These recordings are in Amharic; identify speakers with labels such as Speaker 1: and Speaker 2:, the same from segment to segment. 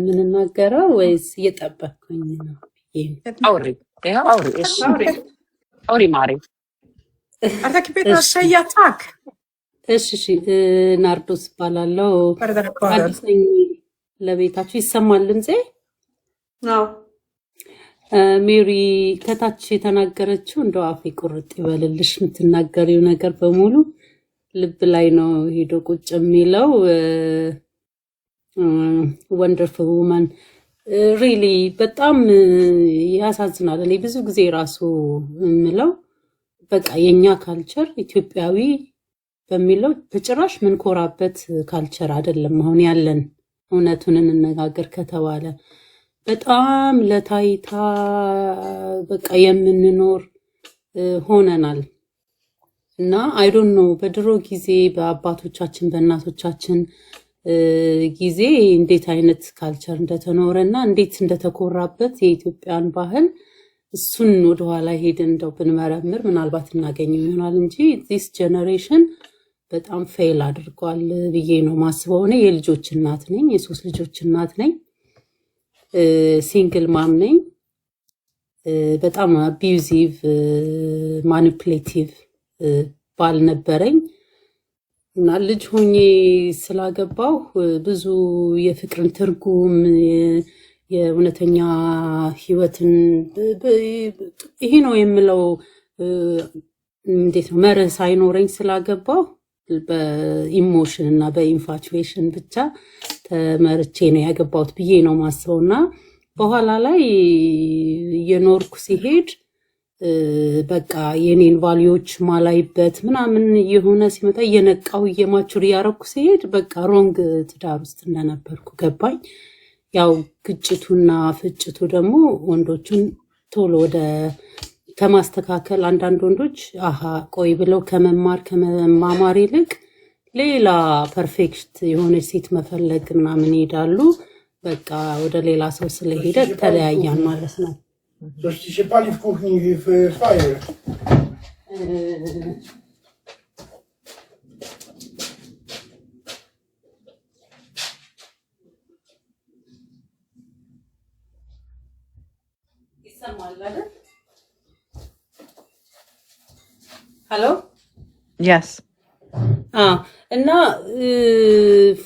Speaker 1: የምንናገረው ወይስ እየጠበቅኩኝ ነው ብዬ ነው።
Speaker 2: አውሪ፣ ይኸው አውሪ። እሺ።
Speaker 3: አውሪ።
Speaker 2: አውሪ ማሪ።
Speaker 3: Arta que
Speaker 1: እሺ።
Speaker 3: säga tack
Speaker 1: እሺ፣ ናርዶስ እባላለሁ።
Speaker 3: för den här podden.
Speaker 1: አዲስ ነኝ ለቤታችሁ። ይሰማል ድምፄ?
Speaker 4: አዎ።
Speaker 1: ሜሪ ከታች የተናገረችው እንደው አፌ ቁርጥ ይበልልሽ። የምትናገሪው ነገር በሙሉ ልብ ላይ ነው ሄዶ ቁጭ የሚለው። Wonderful woman, really። በጣም ያሳዝናል። እኔ ብዙ ጊዜ ራሱ የምለው በቃ የኛ culture ኢትዮጵያዊ በሚለው በጭራሽ ምንኮራበት culture አይደለም አሁን ያለን። እውነቱን እንነጋገር ከተባለ በጣም ለታይታ በቃ የምንኖር ሆነናል። እና I don't know በድሮ ጊዜ በአባቶቻችን በእናቶቻችን ጊዜ እንዴት አይነት culture እንደተኖረ እና እንዴት እንደተኮራበት የኢትዮጵያን ባህል፣ እሱን ወደኋላ ሄደን እንደው ብንመረምር ምናልባት እናገኘው ይሆናል እንጂ this generation በጣም fail አድርጓል ብዬ ነው ማስበው። እኔ የልጆች እናት ነኝ፣ የሶስት ልጆች እናት ነኝ፣ single mom ነኝ። በጣም abusive, manipulative ባል ነበረኝ እና ልጅ ሆኜ ስላገባሁ ብዙ የፍቅርን ትርጉም፣ የእውነተኛ ህይወትን ይሄ ነው የምለው እንዴት ነው መርህ ሳይኖረኝ ስላገባሁ በ emotion እና በ infatuation ብቻ ተመርቼ ነው ያገባሁት ብዬ ነው ማስበው። እና በኋላ ላይ እየኖርኩ ሲሄድ በቃ የኔን value ዎች ማላይበት ምናምን እየሆነ ሲመጣ፣ እየነቃሁ እየ mature እያረኩ ሲሄድ በቃ wrong ትዳር ውስጥ እንደነበርኩ ገባኝ። ያው ግጭቱና ፍጭቱ ደግሞ ወንዶቹን ቶሎ ወደ ከማስተካከል፣ አንዳንድ ወንዶች አሃ ቆይ ብለው ከመማር ከመማማር ይልቅ ሌላ perfect የሆነች ሴት መፈለግ ምናምን ይሄዳሉ። በቃ ወደ ሌላ ሰው ስለሄደ
Speaker 5: Coś ci się pali w
Speaker 1: ተለያያን
Speaker 5: kuchni.
Speaker 1: ማለት ነው።
Speaker 5: Coś ci się pali w kuchni w fire.
Speaker 1: ይሰማል አይደል? Hello?
Speaker 3: Yes.
Speaker 1: እና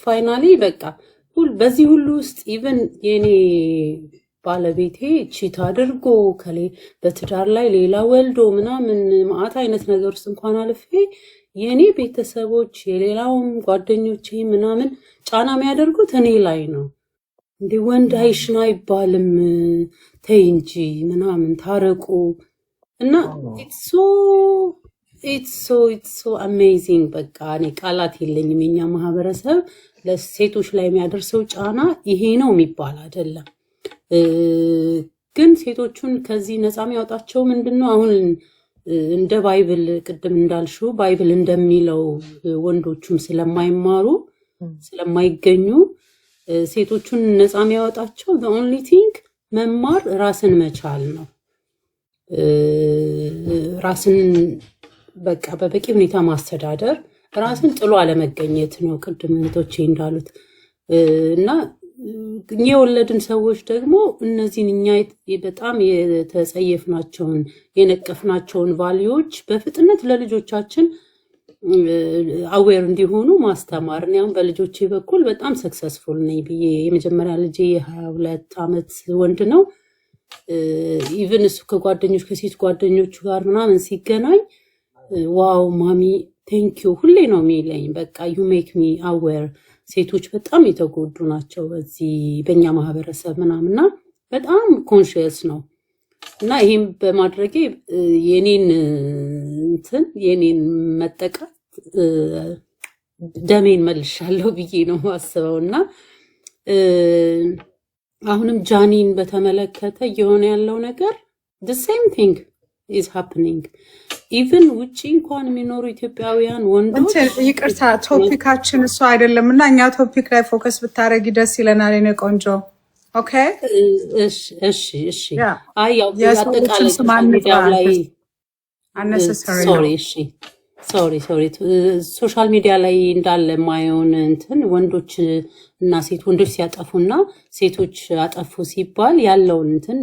Speaker 1: finally በቃ በዚህ ሁሉ ውስጥ even የኔ ባለቤቴ cheat አድርጎ ከሌ በትዳር ላይ ሌላ ወልዶ ምናምን መዓት አይነት ነገር ውስጥ እንኳን አልፌ የኔ ቤተሰቦች የሌላውም ጓደኞቼ ምናምን ጫና የሚያደርጉት እኔ ላይ ነው። እንዴ ወንድ አይሽን አይባልም፣ ተይ እንጂ ምናምን፣ ታረቁ እና it's so amazing። በቃ እኔ ቃላት የለኝም። የኛ ማህበረሰብ ለሴቶች ላይ የሚያደርሰው ጫና ይሄ ነው የሚባል አይደለም። ግን ሴቶቹን ከዚህ ነፃ የሚያወጣቸው ምንድን ነው? አሁን እንደ Bible ቅድም እንዳልሽው Bible እንደሚለው ወንዶቹም ስለማይማሩ ስለማይገኙ ሴቶቹን ነፃ የሚያወጣቸው only thing መማር፣ ራስን መቻል ነው። ራስን በቃ በበቂ ሁኔታ ማስተዳደር፣ ራስን ጥሎ አለመገኘት ነው። ቅድም እህቶቼ እንዳሉት እና እኛ የወለድን ሰዎች ደግሞ እነዚህን እኛ በጣም የተጸየፍናቸውን የነቀፍናቸውን value ዎች በፍጥነት ለልጆቻችን aware እንዲሆኑ ማስተማር። እኔ አሁን በልጆቼ በኩል በጣም successful ነኝ ብዬ፣ የመጀመሪያ ልጄ የ22 ዓመት ወንድ ነው። Even እሱ ከጓደኞች ከሴት ጓደኞቹ ጋር ምናምን ሲገናኝ "Wow mommy, thank you" ሁሌ ነው የሚለኝ። በቃ "You make me aware"። ሴቶች በጣም የተጎዱ ናቸው በዚህ በእኛ ማህበረሰብ ምናምን እና በጣም conscious ነው። እና ይሄም በማድረጌ የኔን እንትን የኔን መጠቃት ደሜን መልሻለሁ ብዬ ነው የማስበው። እና አሁንም ጃኒን በተመለከተ እየሆነ ያለው ነገር the same thing is happening። Even ውጪ እንኳን የሚኖሩ ኢትዮጵያውያን ወንዶች
Speaker 3: እንትን ይቅርታ፣ topic ኣችን እሱ አይደለም እና እኛ topic ላይ focus ብታደረጊ ደስ ይለናል። የኔ ቆንጆ፣ okay።
Speaker 1: እሺ።
Speaker 3: Yeah.
Speaker 1: አይ ያው
Speaker 3: የሰዎችን
Speaker 1: አጠቃላይ
Speaker 3: ስም
Speaker 1: social
Speaker 3: አንጥራ።
Speaker 1: ሚዲያው ላይ
Speaker 3: unnecessary ነው።
Speaker 1: Sorry፣ እሺ። Sorry, sorry, social media ላይ እንዳለ የማየውን እንትን ወንዶች እና ሴት ወንዶች ሲያጠፉና ሴቶች አጠፉ ሲባል ያለውን እንትን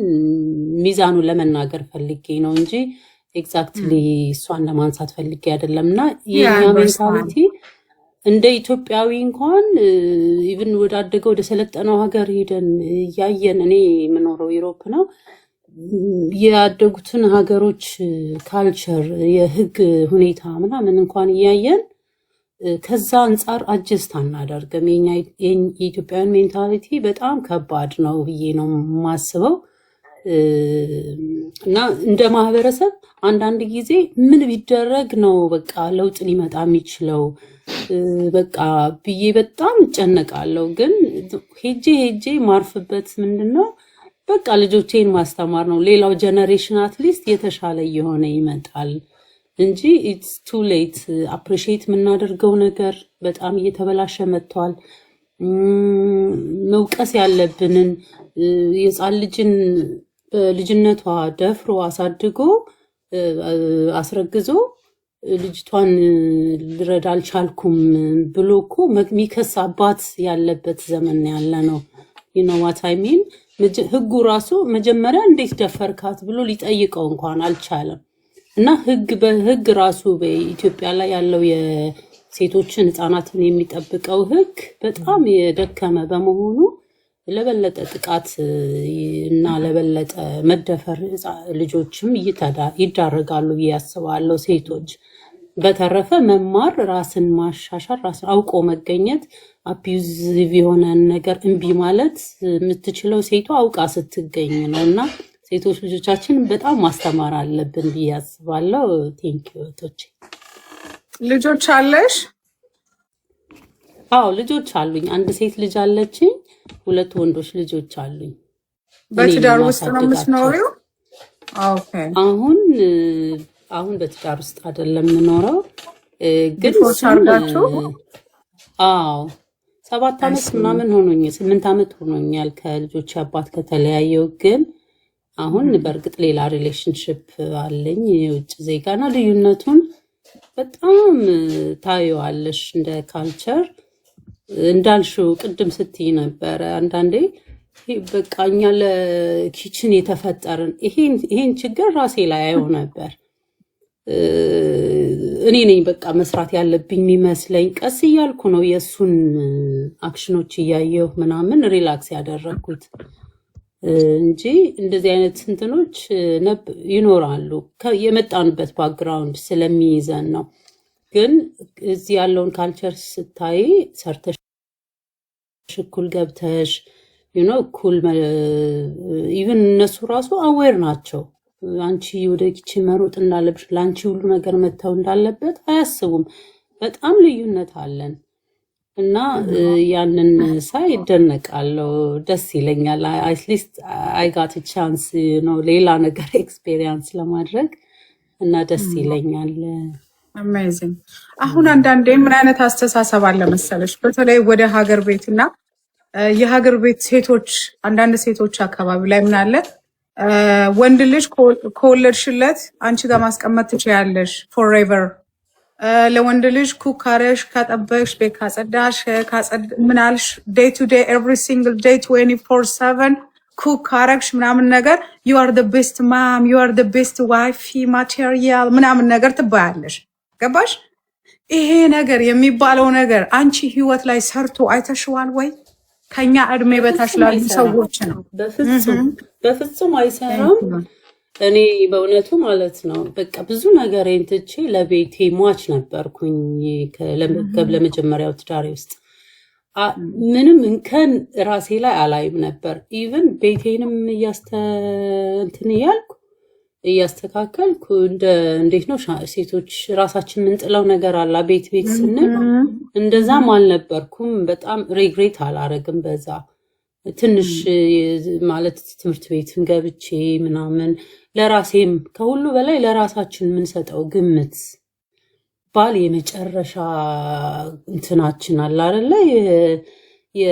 Speaker 1: ሚዛኑ ለመናገር ፈልጌ ነው እንጂ exactly እሷን ለማንሳት ፈልጌ አይደለም። እና የእኛ
Speaker 3: Understand.
Speaker 1: mentality እንደ ኢትዮጵያዊ እንኳን even ወዳደገ ወደ ሰለጠነው ሀገር ሄደን እያየን፣ እኔ የምኖረው Europe ነው፣ ያደጉትን ሀገሮች culture የህግ ሁኔታ ምናምን እንኳን እያየን ከዛ አንጻር adjust አናደርግም። የኛ የኢትዮጵያውያን mentality በጣም ከባድ ነው ብዬ ነው የማስበው። እና እንደ ማህበረሰብ አንዳንድ ጊዜ ምን ቢደረግ ነው በቃ ለውጥ ሊመጣ የሚችለው በቃ ብዬ በጣም እጨነቃለሁ። ግን ሄጄ ሄጄ ማርፍበት ምንድን ነው፣ በቃ ልጆቼን ማስተማር ነው። ሌላው generation at least የተሻለ እየሆነ ይመጣል እንጂ it's too late። Appreciate የምናደርገው ነገር በጣም እየተበላሸ መጥቷል። መውቀስ ያለብንን የህፃን ልጅን በልጅነቷ ደፍሮ አሳድጎ አስረግዞ ልጅቷን ልረዳ አልቻልኩም ብሎ እኮ የሚከስ አባት ያለበት ዘመን ያለ ነው። You know what I mean? ህጉ ራሱ መጀመሪያ እንዴት ደፈርካት ብሎ ሊጠይቀው እንኳን አልቻለም። እና ህግ በህግ ራሱ በኢትዮጵያ ላይ ያለው የሴቶችን ህፃናትን የሚጠብቀው ህግ በጣም የደከመ በመሆኑ ለበለጠ ጥቃት እና ለበለጠ መደፈር ልጆችም ይዳረጋሉ ብዬ አስባለሁ። ሴቶች በተረፈ መማር፣ ራስን ማሻሻል፣ ራስን አውቆ መገኘት፣ abusive የሆነን ነገር እምቢ ማለት የምትችለው ሴቷ አውቃ ስትገኝ ነው እና ሴቶች ልጆቻችን በጣም ማስተማር አለብን ብዬ አስባለሁ። Thank you እህቶቼ።
Speaker 3: ልጆች አለሽ?
Speaker 1: አዎ፣ ልጆች አሉኝ። አንድ ሴት ልጅ አለችኝ፣ ሁለት ወንዶች ልጆች አሉኝ። እኔ
Speaker 3: በትዳር ውስጥ ነው
Speaker 1: የማሳድጋቸው።
Speaker 3: የምትኖሪው? Okay.
Speaker 1: አሁን በትዳር ውስጥ አይደለም የምኖረው ግን
Speaker 3: Divorce
Speaker 1: እሱን
Speaker 3: አድርጋችሁ?
Speaker 1: አዎ፣ 7 ዓመት ምናምን ሆኖኝ፣ 8 ዓመት ሆኖኛል ከልጆች አባት ከተለያየው። ግን አሁን በእርግጥ ሌላ relationship አለኝ፣ የውጭ ዜጋ እና ልዩነቱን በጣም ታየዋለሽ። እንደ culture እንዳልሽው ቅድም ስትይ ነበረ፣ አንዳንዴ ይሄ በቃ እኛ ለ kitchen የተፈጠርን፣ ይሄን ችግር ራሴ ላይ አየው ነበር። እኔ ነኝ በቃ መስራት ያለብኝ የሚመስለኝ። ቀስ እያልኩ ነው የእሱን አክሽኖች እያየሁ ምናምን relax ያደረግኩት እንጂ እንደዚህ አይነት እንትኖች ይኖራሉ። የመጣንበት background ስለሚይዘን ነው። ግን እዚህ ያለውን culture ስታይ ሰርተሽ እኩል ገብተሽ እኩል even እነሱ ራሱ aware ናቸው። አንቺ ወደ kitchen መሮጥ እንዳለብሽ፣ ለአንቺ ሁሉ ነገር መተው እንዳለበት አያስቡም። በጣም ልዩነት አለን እና ያንን ሳይ እደነቃለሁ፣ ደስ ይለኛል። At least I got chance ነው ሌላ ነገር experience ለማድረግ እና ደስ ይለኛል።
Speaker 3: Amazing። አሁን አንዳንዴ ምን አይነት አስተሳሰብ አለ መሰለሽ፣ በተለይ ወደ ሀገር ቤት እና የሀገር ቤት ሴቶች፣ አንዳንድ ሴቶች አካባቢ ላይ ምን አለ፣ ወንድ ልጅ ከወለድሽለት አንቺ ጋር ማስቀመጥ ትችያለሽ forever። ለወንድ ልጅ cook ካረሽ፣ ካጠበሽ፣ ቤት ካጸዳሽ፣ ምናልሽ day to day, every single day, 24/7 cook ካረግሽ ምናምን ነገር you are the best mom, you are the best wifey material ምናምን ነገር ትባያለሽ። ገባሽ? ይሄ ነገር የሚባለው ነገር አንቺ ህይወት ላይ ሰርቶ አይተሽዋል ወይ? ከኛ እድሜ በታች
Speaker 1: በፍጹም
Speaker 3: ላሉ
Speaker 1: አይሰራም።
Speaker 3: ሰዎች ነው።
Speaker 1: በፍጹም በፍጹም አይሰራም። እኔ በእውነቱ ማለት ነው በቃ ብዙ ነገሬን ትቼ ለቤቴ ሟች ነበርኩኝ። ለመጀመሪያው ትዳሬ ውስጥ ምንም እንከን ራሴ ላይ አላይም ነበር። Even ቤቴንም እንትን እያልኩ እያስተካከልኩ እንደ እንዴት ነው ሴቶች ራሳችን የምንጥለው ነገር አለ ቤት ቤት ስንል፣ እንደዛም አልነበርኩም። በጣም regret አላረግም በዛ። ትንሽ ማለት ትምህርት ቤትም ገብቼ ምናምን ለራሴም፣ ከሁሉ በላይ ለራሳችን የምንሰጠው ግምት፣ ባል የመጨረሻ እንትናችን አለ አይደለ፣ የ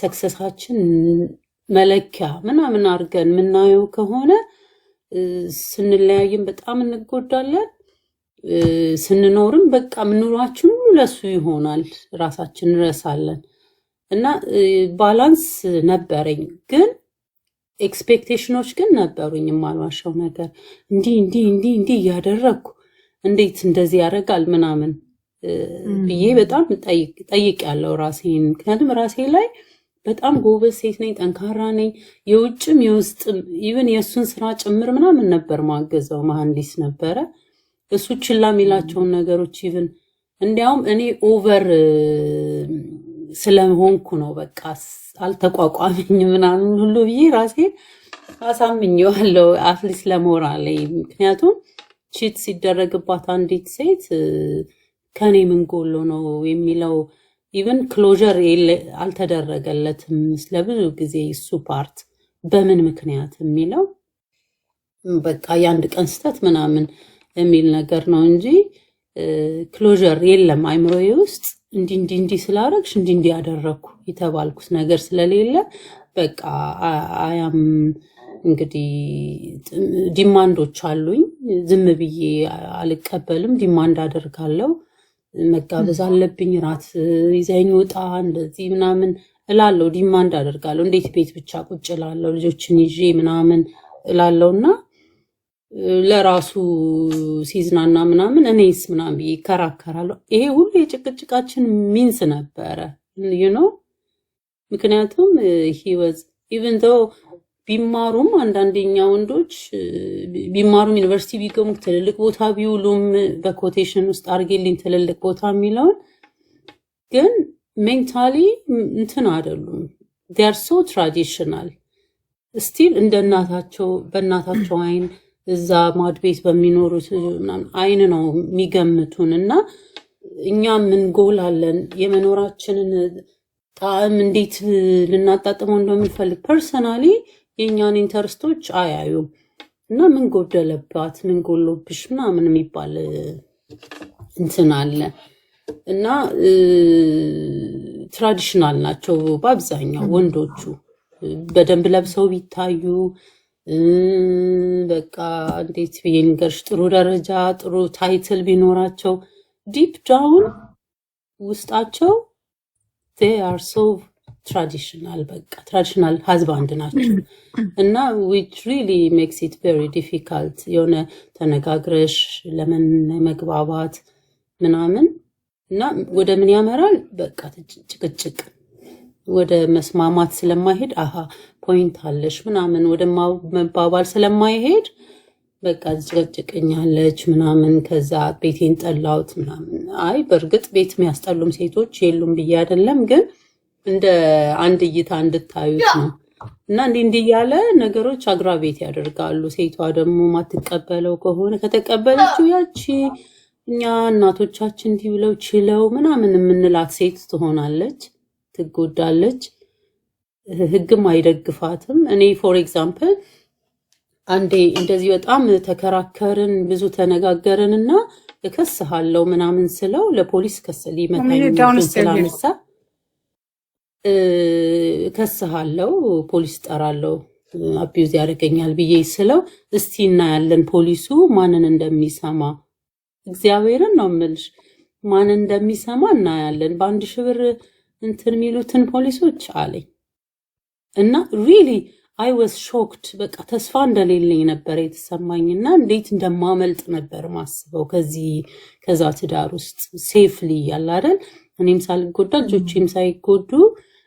Speaker 1: success ኣችን መለኪያ ምናምን አድርገን የምናየው ከሆነ ስንለያይም በጣም እንጎዳለን። ስንኖርም በቃ ኑሯችን ሁሉ ለሱ ይሆናል፣ ራሳችን እንረሳለን። እና balance ነበረኝ፣ ግን expectation ኦች ግን ነበሩኝ። የማልዋሸው ነገር እንዲህ እንዲህ እንዲህ እንዲህ እያደረግኩ እንዴት እንደዚህ ያደርጋል ምናምን ብዬ በጣም ጠይቅ ያለው ራሴን። ምክንያቱም ራሴ ላይ በጣም ጎበዝ ሴት ነኝ፣ ጠንካራ ነኝ። የውጭም የውስጥም even የእሱን ስራ ጭምር ምናምን ነበር ማገዘው። መሐንዲስ ነበረ እሱ። ችላ የሚላቸውን ነገሮች even እንዲያውም እኔ over ስለሆንኩ ነው በቃ አልተቋቋመኝ ምናምን ሁሉ ብዬ ራሴን አሳምኘዋለሁ፣ at least ለሞራሌ። ምክንያቱም cheat ሲደረግባት አንዲት ሴት ከኔ ምን ጎሎ ነው የሚለው even closure አልተደረገለትም ለብዙ ጊዜ። እሱ part በምን ምክንያት የሚለው በቃ የአንድ ቀን ስህተት ምናምን የሚል ነገር ነው እንጂ closure የለም አይምሮዬ ውስጥ። እንዲህ እንዲህ እንዲህ ስላረግሽ እንዲህ እንዲህ ያደረግኩ የተባልኩት ነገር ስለሌለ በቃ I am እንግዲህ demand ኦች አሉኝ። ዝም ብዬ አልቀበልም። Demand አደርጋለሁ። መጋበዝ አለብኝ፣ ራት ይዘኝ ውጣ፣ እንደዚህ ምናምን እላለሁ። Demand አደርጋለሁ። እንዴት ቤት ብቻ ቁጭ እላለሁ ልጆችን ይዤ ምናምን እላለሁ። እና ለራሱ ሲዝናና ምናምን እኔስ ምናምን ብዬ ይከራከራለሁ። ይሄ ሁሉ የጭቅጭቃችን means ነበረ። ምክንያቱም he was even though ቢማሩም፣ አንዳንደኛ ወንዶች ቢማሩም፣ ዩኒቨርሲቲ ቢገቡ፣ ትልልቅ ቦታ ቢውሉም፣ በ quotation ውስጥ አድርጌልኝ ትልልቅ ቦታ የሚለውን፣ ግን mentally እንትን አይደሉም። They're so traditional still፣ እንደ እናታቸው በእናታቸው አይን እዛ ማድ ቤት በሚኖሩት ምናምን አይን ነው የሚገምቱን። እና እኛ ምን ጎል አለን፣ የመኖራችንን ጣዕም እንዴት ልናጣጥመው እንደምንፈልግ personally የእኛን interest ኦች አያዩም። እና ምን ጎደለባት፣ ምን ጎሎብሽ ምናምን የሚባል እንትን አለ። እና traditional ናቸው በአብዛኛው ወንዶቹ። በደንብ ለብሰው ቢታዩ፣ በቃ እንዴት ብዬ ልንገርሽ፣ ጥሩ ደረጃ ጥሩ title ቢኖራቸው deep down ውስጣቸው they are so traditional። በቃ traditional husband ናቸው። እና which really makes it very difficult የሆነ ተነጋግረሽ ለምን መግባባት ምናምን። እና ወደ ምን ያመራል? በቃ ጭቅጭቅ፣ ወደ መስማማት ስለማይሄድ፣ አሃ point አለሽ ምናምን ወደ መባባል ስለማይሄድ በቃ ትጨቀጭቀኛለች ምናምን፣ ከዛ ቤቴን ጠላሁት ምናምን። አይ በእርግጥ ቤት የሚያስጠሉም ሴቶች የሉም ብዬ አይደለም፣ ግን እንደ አንድ እይታ እንድታዩት ነው። እና እንዲህ እንዲህ እያለ ነገሮች aggravate ያደርጋሉ። ሴቷ ደግሞ ማትቀበለው ከሆነ፣ ከተቀበለችው ያቺ እኛ እናቶቻችን እንዲህ ብለው ችለው ምናምን የምንላት ሴት ትሆናለች፣ ትጎዳለች፣ ህግም አይደግፋትም። እኔ for example አንዴ እንደዚህ በጣም ተከራከርን፣ ብዙ ተነጋገርን እና እከስሃለሁ ምናምን ስለው ለፖሊስ ከስ ሊመታኝ እጁን
Speaker 3: Downstairs.
Speaker 1: ስላነሳ እከስሃለሁ፣ ፖሊስ ጠራለሁ፣ abuse ያደርገኛል ብዬ ስለው እስቲ እናያለን ፖሊሱ ማንን እንደሚሰማ፣ እግዚአብሔርን ነው የምልሽ፣ ማንን እንደሚሰማ እናያለን፣ በ1,000 ብር እንትን የሚሉትን ፖሊሶች አለኝ። እና really I was shocked። በቃ ተስፋ እንደሌለኝ ነበር የተሰማኝ እና እንዴት እንደማመልጥ ነበር ማስበው ከዚህ ከዛ ትዳር ውስጥ safely ያለ አይደል፣ እኔም ሳልጎዳ ልጆቼም ሳይጎዱ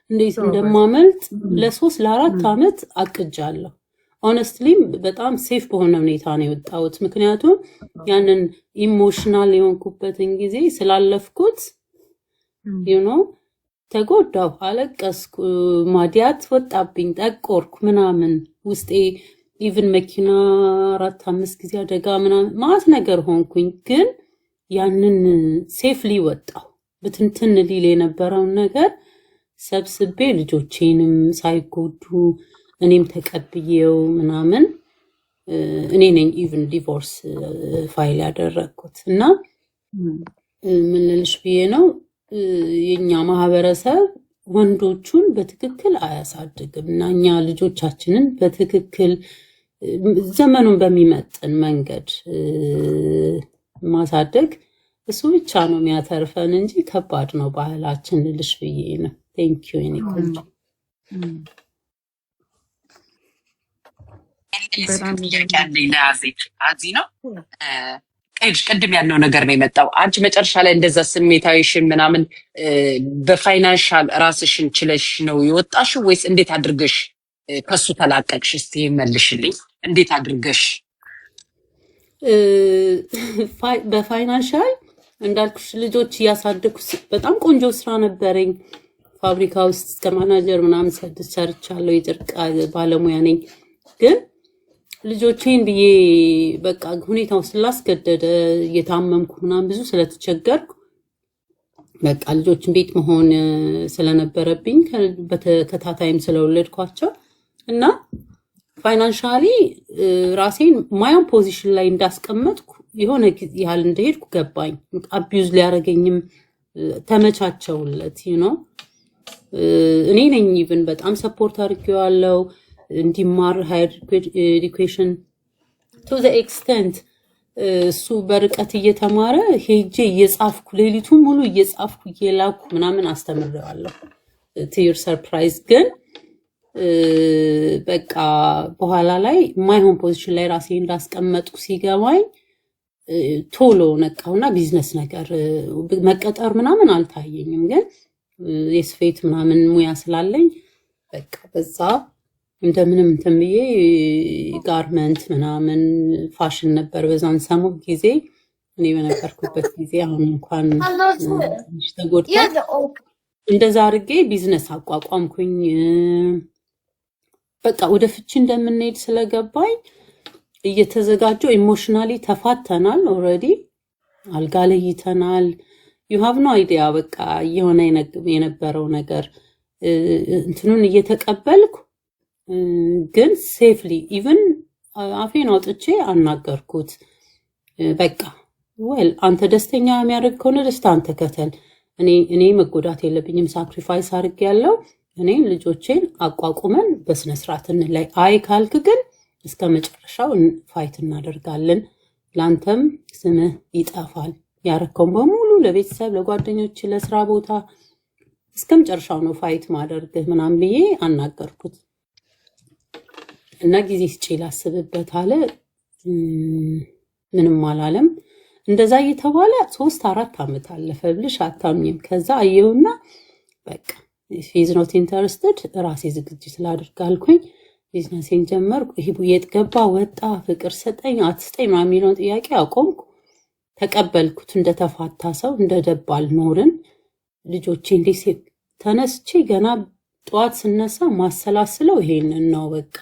Speaker 1: እንዴት እንደማመልጥ ለ3 ለ4 ዓመት አቅጃለሁ። Honestly ም በጣም safe በሆነ ሁኔታ ነው የወጣሁት። ምክንያቱም ያንን emotional የሆንኩበትን ጊዜ ስላለፍኩት ተጎዳሁ፣ አለቀስኩ፣ ማዲያት ወጣብኝ፣ ጠቆርኩ ምናምን፣ ውስጤ even መኪና አራት አምስት ጊዜ አደጋ ምናምን ማለት ነገር ሆንኩኝ። ግን ያንን safely ወጣሁ። ብትንትን ሊል የነበረውን ነገር ሰብስቤ ልጆቼንም ሳይጎዱ እኔም ተቀብዬው ምናምን እኔ ነኝ even divorce file ያደረግኩት። እና ምን ልልሽ ብዬ ነው፣ የእኛ ማህበረሰብ ወንዶቹን በትክክል አያሳድግም። እና እኛ ልጆቻችንን በትክክል ዘመኑን በሚመጥን መንገድ ማሳደግ እሱ ብቻ ነው የሚያተርፈን እንጂ ከባድ ነው ባህላችን ልልሽ ብዬ ነው። Thank you የኔ ቆንጆ።
Speaker 3: በጣም
Speaker 2: ጥያቄ
Speaker 3: ይገርማል።
Speaker 2: አለኝ ለአዜ። አዚ ነው ቅድም ያልነው ነገር ነው የመጣው። አንቺ መጨረሻ ላይ እንደዛ ስሜታዊሽን ምናምን በ financial ራስሽን ችለሽ ነው የወጣሽው ወይስ እንዴት አድርገሽ ከሱ ተላቀቅሽ? እስቲ መልሽልኝ። እንዴት አድርገሽ?
Speaker 1: በ financial እንዳልኩሽ ልጆች እያሳደግኩ በጣም ቆንጆ ስራ ነበረኝ። ፋብሪካ ውስጥ እስከ ማናጀር ምናምን ሰርቻለሁ። የጨርቅ ባለሙያ ነኝ። ግን ልጆቼን ብዬ በቃ ሁኔታው ስላስገደደ፣ እየታመምኩ ምናምን ብዙ ስለተቸገርኩ፣ በቃ ልጆችን ቤት መሆን ስለነበረብኝ፣ በተከታታይም ስለወለድኳቸው እና financially ራሴን ማየን position ላይ እንዳስቀመጥኩ የሆነ ጊዜ ያህል እንደሄድኩ ገባኝ። Abuse ሊያደርገኝም ተመቻቸውለት። እኔ ነኝ even በጣም support አድርጌዋለሁ እንዲማር higher education to the extent እሱ በርቀት እየተማረ ሄጄ እየጻፍኩ፣ ሌሊቱን ሙሉ እየጻፍኩ እየላኩ ምናምን አስተምሬዋለሁ። To your surprise ግን በቃ በኋላ ላይ የማይሆን position ላይ ራሴ እንዳስቀመጥኩ ሲገባኝ ቶሎ ነቃሁና ቢዝነስ ነገር መቀጠር ምናምን አልታየኝም፣ ግን የስፌት ምናምን ሙያ ስላለኝ በቃ በዛ እንደምንም እንትን ብዬ garment ምናምን ፋሽን ነበር በዛን ሰሞን ጊዜ፣ እኔ በነበርኩበት ጊዜ። አሁን እንኳን ትንሽ ተጎድቷል። እንደዛ አድርጌ ቢዝነስ አቋቋምኩኝ። በቃ ወደ ፍቺ እንደምንሄድ ስለገባኝ እየተዘጋጀው emotionally ተፋተናል። Already አልጋ ለይተናል። You have no idea በቃ እየሆነ የነበረው ነገር እንትኑን እየተቀበልኩ ግን safely even አፌን አውጥቼ አናገርኩት። በቃ well አንተ ደስተኛ የሚያደርግ ከሆነ ደስታህን ተከተል። እኔ መጎዳት የለብኝም። Sacrifice አድርጌያለሁ። እኔን ልጆቼን አቋቁመን በስነ ስርዓት እንለይ። አይ ካልክ ግን እስከ መጨረሻው fight እናደርጋለን። ለአንተም ስምህ ይጠፋል። ያረከውን በሙሉ ለቤተሰብ፣ ለጓደኞች፣ ለስራ ቦታ እስከ መጨረሻው ነው fight ማደርግህ ምናምን ብዬ አናገርኩት እና ጊዜ ስጪ ላስብበት አለ። ምንም አላለም። እንደዛ እየተባለ 3-4 ዓመት አለፈ ብልሽ አታምኝም። ከዛ አየሁና በቃ he's not interested፣ ራሴ ዝግጅት ላድርግ አልኩኝ። ቢዝነሴን ጀመርኩ። ይሄ የት ገባ ወጣ፣ ፍቅር ሰጠኝ አትስጠኝ ምናምን የሚለውን ጥያቄ አቆምኩ። ተቀበልኩት። እንደተፋታ ሰው እንደ ደባል ኖርን። ልጆቼ እንዴት ተነስቼ ገና ጠዋት ስነሳ ማሰላስለው ይሄንን ነው በቃ።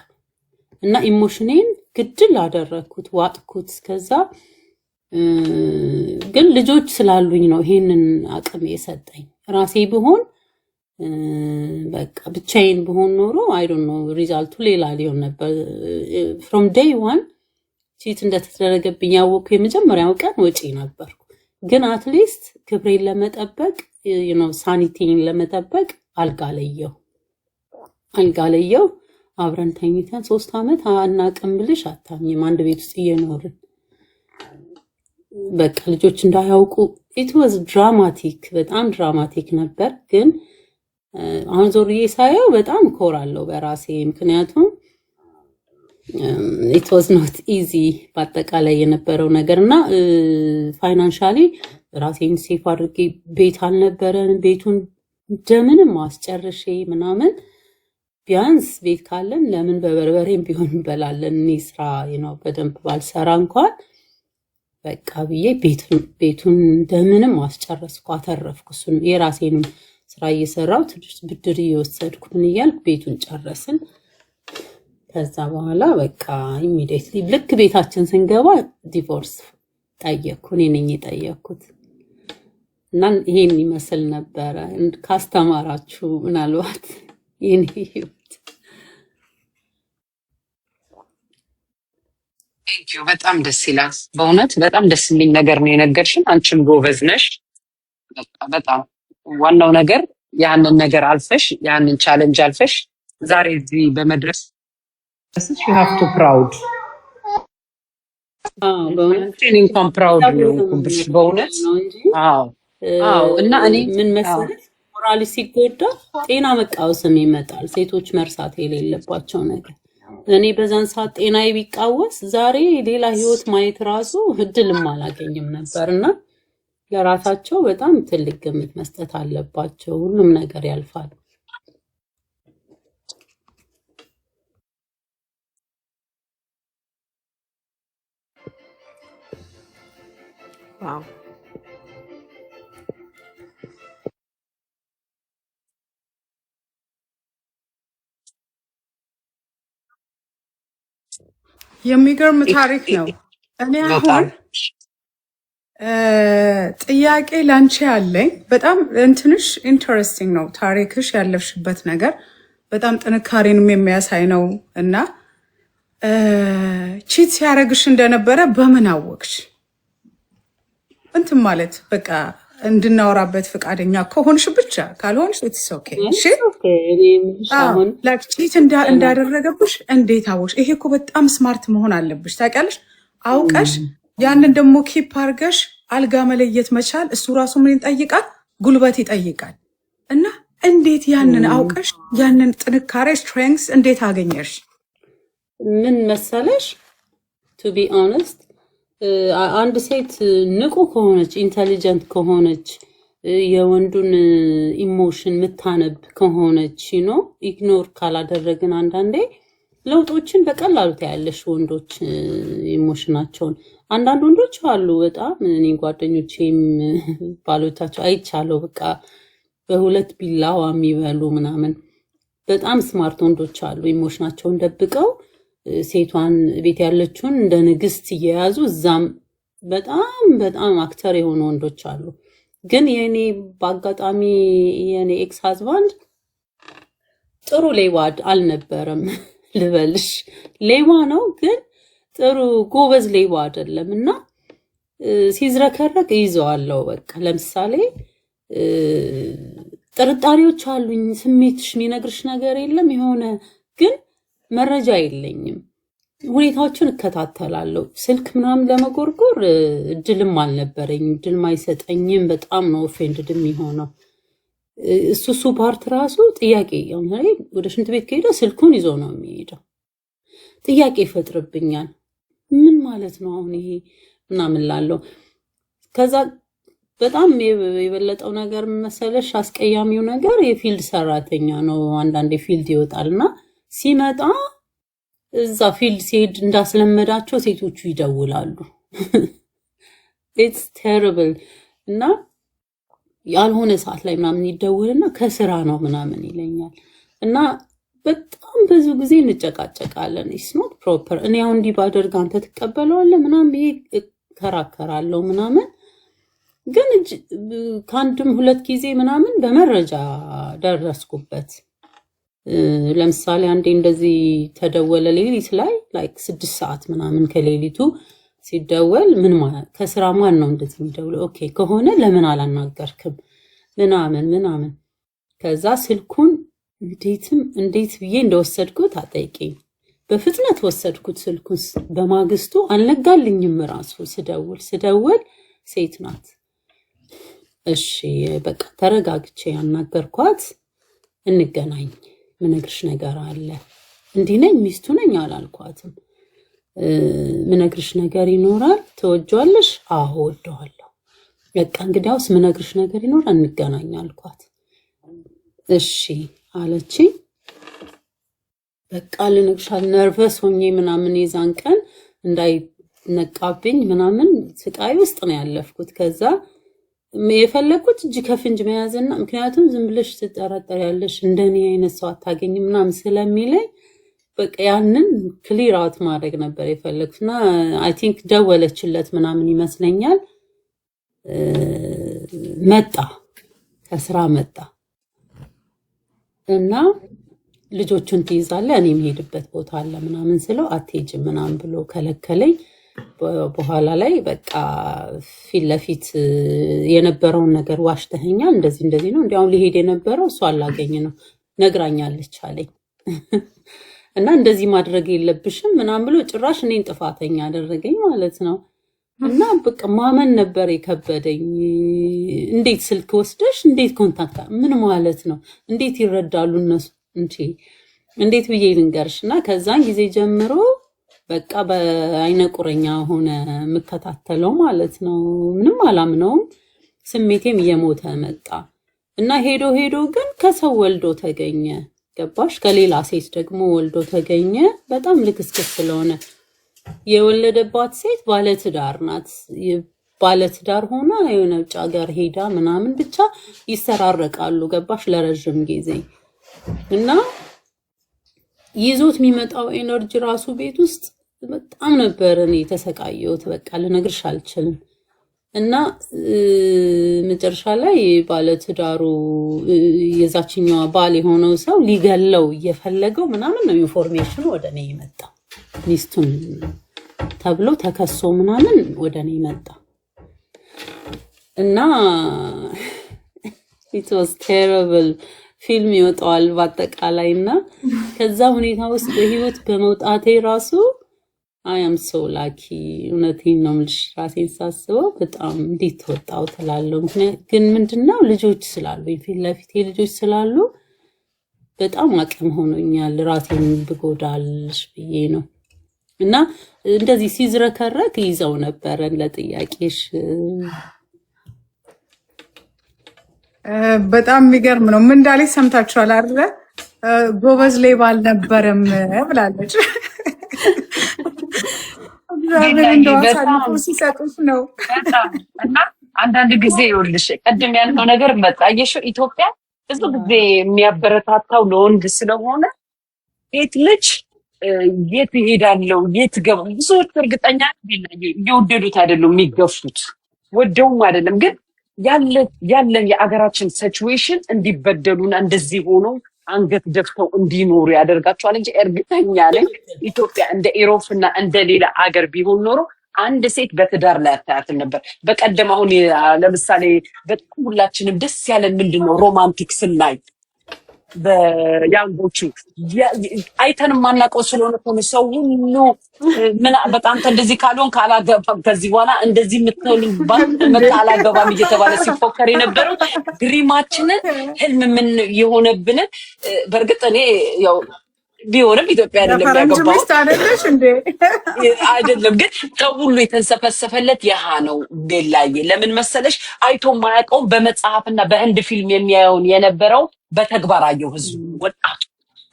Speaker 1: እና emotion ኤን ግድል አደረግኩት፣ ዋጥኩት። ከዛ ግን ልጆች ስላሉኝ ነው ይሄንን አቅም የሰጠኝ። ራሴ ብሆን በቃ ብቻዬን ብሆን ኖሮ I don't know፣ result ኡ ሌላ ሊሆን ነበር። From day one cheat እንደተደረገብኝ ያወቅኩ የመጀመሪያው ቀን ወጪ ነበርኩ። ግን at least ክብሬን ለመጠበቅ፣ sanity ን ለመጠበቅ አልጋ ለየሁ፣ አልጋ ለየሁ። አብረን ተኝተን 3 ዓመት አናቅም ብልሽ አታምኝም። አንድ ቤት ውስጥ እየኖርን በቃ ልጆች እንዳያውቁ። It was dramatic፣ በጣም dramatic ነበር። ግን አሁን ዞርዬ ሳየው በጣም እኮራለሁ በራሴ፣ ምክንያቱም it was not easy በአጠቃላይ የነበረው ነገር። እና financially ራሴን safe አድርጌ፣ ቤት አልነበረን፣ ቤቱን እንደምንም አስጨርሼ ምናምን፣ ቢያንስ ቤት ካለን ለምን በበርበሬም ቢሆን እንበላለን። እኔ ስራ ነው በደንብ ባልሰራ እንኳን በቃ ብዬ ቤቱን እንደምንም አስጨረስኩ፣ አተረፍኩ። እሱን የራሴንም ስራ እየሰራው ትንሽ ብድር እየወሰድኩ ምን እያልኩ ቤቱን ጨረስን። ከዛ በኋላ በቃ immediately ልክ ቤታችን ስንገባ divorce ጠየቅኩ። እኔ ነኝ የጠየቅኩት። እና ይሄን ይመስል ነበረ። ካስተማራችሁ ምናልባት የኔ ህይወት።
Speaker 2: Thank you፣ በጣም ደስ ይላል። በእውነት በጣም ደስ የሚል ነገር ነው የነገርሽን። አንቺም ጎበዝ ነሽ። በቃ በጣም ዋናው ነገር ያንን ነገር አልፈሽ፣ ያንን challenge አልፈሽ ዛሬ እዚህ በመድረስ you have to proud.
Speaker 1: አዎ በእውነት
Speaker 2: እኔ እንኳን proud ነው
Speaker 1: እግዚአብሔር
Speaker 2: የሆንኩብሽ በእውነት።
Speaker 1: ነው እንጂ
Speaker 2: አዎ አዎ። እና እኔ
Speaker 1: ምን
Speaker 2: አዎ
Speaker 1: መሰለሽ ሞራል ሲጎዳ ጤና መቃወስም ይመጣል። ሴቶች መርሳት የሌለባቸው ነገር፣ እኔ በዛን ሰዓት ጤናዬ ቢቃወስ ዛሬ ሌላ ህይወት ማየት ራሱ እድልም አላገኝም ነበር። እና ለራሳቸው በጣም ትልቅ ግምት መስጠት አለባቸው። ሁሉም ነገር ያልፋል።
Speaker 4: Wow።
Speaker 3: የሚገርም ታሪክ ነው። እኔ አሁን
Speaker 2: በጣም
Speaker 3: ጥያቄ ላንቺ አለኝ። በጣም እንትንሽ interesting ነው ታሪክሽ፣ ያለፍሽበት ነገር በጣም ጥንካሬንም የሚያሳይ ነው። እና cheat ሲያደርግሽ እንደነበረ በምን አወቅሽ? እንትን ማለት በቃ እንድናወራበት ፈቃደኛ ከሆንሽ ብቻ፣ ካልሆንሽ it's okay። እሺ።
Speaker 1: Okay፣ እኔ የምልሽ አሁን
Speaker 3: Like cheat እንዳደረገብሽ እንዴት አወቅሽ? ይሄ እኮ በጣም smart መሆን አለብሽ ታውቂያለሽ። አውቀሽ ያንን ደግሞ keep አድርገሽ አልጋ መለየት መቻል እሱ ራሱ ምን ይጠይቃል? ጉልበት ይጠይቃል። እና እንዴት ያንን አውቀሽ ያንን ጥንካሬ strength እንዴት አገኘሽ?
Speaker 1: ምን መሰለሽ፣ to be honest አንድ ሴት ንቁ ከሆነች፣ intelligent ከሆነች፣ የወንዱን emotion ምታነብ ከሆነች፣ ignore ካላደረግን፣ አንዳንዴ ለውጦችን በቀላሉ ታያለሽ። ወንዶች emotion ኣቸውን፣ አንዳንድ ወንዶች አሉ በጣም፣ እኔ ጓደኞቼም ባሎቻቸው አይቻለሁ። በቃ በሁለት ቢላዋ የሚበሉ ምናምን በጣም smart ወንዶች አሉ። Emotion ኣቸውን ደብቀው ሴቷን ቤት ያለችውን እንደ ንግስት እየያዙ እዛም በጣም በጣም actor የሆኑ ወንዶች አሉ። ግን የኔ በአጋጣሚ የኔ ex husband ጥሩ ሌባ አልነበረም ልበልሽ። ሌባ ነው ግን ጥሩ ጎበዝ ሌባ አይደለም። እና ሲዝረከረክ እይዘዋለሁ። በቃ ለምሳሌ ጥርጣሬዎች አሉኝ። ስሜትሽ የሚነግርሽ ነገር የለም፣ የሆነ ግን መረጃ የለኝም። ሁኔታዎችን እከታተላለሁ። ስልክ ምናምን ለመጎርጎር እድልም አልነበረኝም፣ እድልም አይሰጠኝም። በጣም ነው offended የሚሆነው። እሱ part ራሱ ጥያቄ፣ አሁን ላይ ወደ ሽንት ቤት ከሄደ ስልኩን ይዞ ነው የሚሄደው። ጥያቄ ይፈጥርብኛል። ምን ማለት ነው አሁን ይሄ ምናምን ላለው። ከዛ በጣም የበለጠው ነገር ምን መሰለሽ፣ አስቀያሚው ነገር የ field ሰራተኛ ነው። አንዳንዴ field ይወጣል እና ሲመጣ እዛ field ሲሄድ እንዳስለመዳቸው ሴቶቹ ይደውላሉ። It's terrible። እና ያልሆነ ሰዓት ላይ ምናምን ይደውልና ከስራ ነው ምናምን ይለኛል። እና በጣም ብዙ ጊዜ እንጨቃጨቃለን። It's not proper። እኔ አሁን እንዲህ ባደርግ አንተ ትቀበለዋለህ ምናምን ብዬ እከራከራለሁ ምናምን። ግን ከአንድም ሁለት ጊዜ ምናምን በመረጃ ደረስኩበት። ለምሳሌ አንዴ እንደዚህ ተደወለ ሌሊት ላይ፣ like 6 ሰዓት ምናምን ከሌሊቱ ሲደወል፣ ምን ማለት፣ ከስራ ማን ነው እንደዚህ የሚደውለው? Okay ከሆነ ለምን አላናገርክም ምናምን ምናምን። ከዛ ስልኩን እንዴትም እንዴት ብዬ እንደወሰድኩት አጠይቂኝ። በፍጥነት ወሰድኩት ስልኩን። በማግስቱ አልነጋልኝም ራሱ። ስደውል ስደውል ሴት ናት። እሺ በቃ ተረጋግቼ ያናገርኳት፣ እንገናኝ፣ ምነግርሽ ነገር አለ። እንዲህ ነኝ ሚስቱ ነኝ አላልኳትም። ምነግርሽ ነገር ይኖራል። ትወጂዋለሽ? አዎ እወደዋለሁ። በቃ እንግዲያውስ ምነግርሽ ነገር ይኖራል፣ እንገናኝ አልኳት። እሺ አለችኝ። በቃ ልነግርሻል፣ nervous ሆኜ ምናምን የዛን ቀን እንዳይነቃብኝ ምናምን ስቃይ ውስጥ ነው ያለፍኩት። ከዛ የፈለግኩት እጅ ከፍንጅ መያዝና፣ ምክንያቱም ዝም ብለሽ ትጠራጠሪያለሽ፣ እንደኔ አይነት ሰው አታገኝም ምናምን ስለሚለኝ በቃ ያንን clear out ማድረግ ነበር የፈለግኩት። እና I think ደወለችለት ምናምን ይመስለኛል። መጣ፣ ከስራ መጣ እና ልጆቹን ትይዛለህ፣ እኔ የምሄድበት ቦታ አለ ምናምን ስለው አትሄጂም ምናምን ብሎ ከለከለኝ። በኋላ ላይ በቃ ፊት ለፊት የነበረውን ነገር፣ ዋሽተኸኛል፣ እንደዚህ እንደዚህ ነው፣ እንዲያውም ሊሄድ የነበረው እሱ አላገኝ ነው፣ ነግራኛለች አለኝ። እና እንደዚህ ማድረግ የለብሽም ምናምን ብሎ ጭራሽ እኔን ጥፋተኛ አደረገኝ ማለት ነው። እና በቃ ማመን ነበር የከበደኝ። እንዴት ስልክ ወስደሽ እንዴት contact ምን ማለት ነው? እንዴት ይረዳሉ እነሱ? እንቺ እንዴት ብዬ ልንገርሽ? እና ከዛን ጊዜ ጀምሮ በቃ በአይነ ቁረኛ ሆነ የምከታተለው ማለት ነው። ምንም አላምነውም። ስሜቴም እየሞተ መጣ እና ሄዶ ሄዶ ግን ከሰው ወልዶ ተገኘ። ገባሽ? ከሌላ ሴት ደግሞ ወልዶ ተገኘ። በጣም ልክስክስ ስለሆነ የወለደባት ሴት ባለትዳር ናት። ባለትዳር ሆና የሆነ ውጭ ሀገር ሄዳ ምናምን ብቻ ይሰራረቃሉ። ገባሽ? ለረዥም ጊዜ እና ይዞት የሚመጣው energy ራሱ ቤት ውስጥ በጣም ነበር እኔ የተሰቃየሁት። በቃ ልነግርሽ አልችልም። እና መጨረሻ ላይ ባለትዳሩ የዛችኛዋ ባል የሆነው ሰው ሊገለው እየፈለገው ምናምን ነው information ኑ ወደ እኔ የመጣ። ሚስቱን ተብሎ ተከሶ ምናምን ወደ እኔ መጣ እና it was terrible። ፊልም ይወጣዋል በአጠቃላይ። እና ከዛ ሁኔታ ውስጥ በህይወት በመውጣቴ ራሱ I am so lucky። እውነቴን ነው የምልሽ፣ ራሴን ሳስበው በጣም እንዴት ወጣው ትላለሁ። ምክንያት ግን ምንድነው ልጆች ስላሉ፣ ፊት ለፊቴ ልጆች ስላሉ በጣም አቅም ሆኖኛል። ራሴን ብጎዳልሽ ብዬ ነው። እና እንደዚህ ሲዝረከረክ ይዘው ነበረን ለጥያቄሽ።
Speaker 3: በጣም የሚገርም ነው። ምን እንዳለች ሰምታችኋል አይደለ? ጎበዝ ሌባ አልነበረም ብላለች። እግዚአብሔር እንደው አሳልፎ ሲሰጡት ነው።
Speaker 2: በጣም። እና አንዳንድ ጊዜ ይኸውልሽ ቅድም ያልነው ነገር መጣ። አየሽው፣ ኢትዮጵያ ብዙ ጊዜ የሚያበረታታው ለወንድ ስለሆነ ሴት ልጅ የት ይሄዳለው የት ገባ፣ ብዙዎቹ እርግጠኛ እየወደዱት አይደሉም የሚገፉት፣ ወደውም አይደለም፣ ግን ያለን የአገራችን situation እንዲበደሉና እንደዚህ ሆኖ አንገት ደፍተው እንዲኖሩ ያደርጋቸዋል እንጂ እርግጠኛ ነኝ ኢትዮጵያ እንደ Europe እና እንደ ሌላ አገር ቢሆን ኖሮ አንድ ሴት በትዳር ላይ አታያትም ነበር። በቀደም አሁን ለምሳሌ በጣም ሁላችንም ደስ ያለን ምንድን ነው romantic ስናይ በያንጎቹ አይተን የማናውቀው ስለሆነ እኮ ነው ሰው ሁሉ ምን በቃ አንተ እንደዚህ ካልሆንክ አላገባም፣ ከዚህ በኋላ እንደዚህ የምትሆንባት መጣ አላገባም እየተባለ ሲፎከር የነበረው dream ኣችንን ህልም ምን የሆነብንን። በእርግጥ እኔ ያው ቢሆንም ኢትዮጵያ አይደለም
Speaker 3: የፈረንጅ
Speaker 2: ያገባሁት።
Speaker 3: ሚስት አይደለሽ እንዴ?
Speaker 2: አይደለም፣ ግን ሰው ሁሉ የተንሰፈሰፈለት ያሃ ነው። ቤላዬ ለምን መሰለሽ? አይቶ የማያውቀውን በመጽሐፍና በህንድ ፊልም የሚያየውን የነበረው በተግባር አየው ህዝቡ ወጣቱ።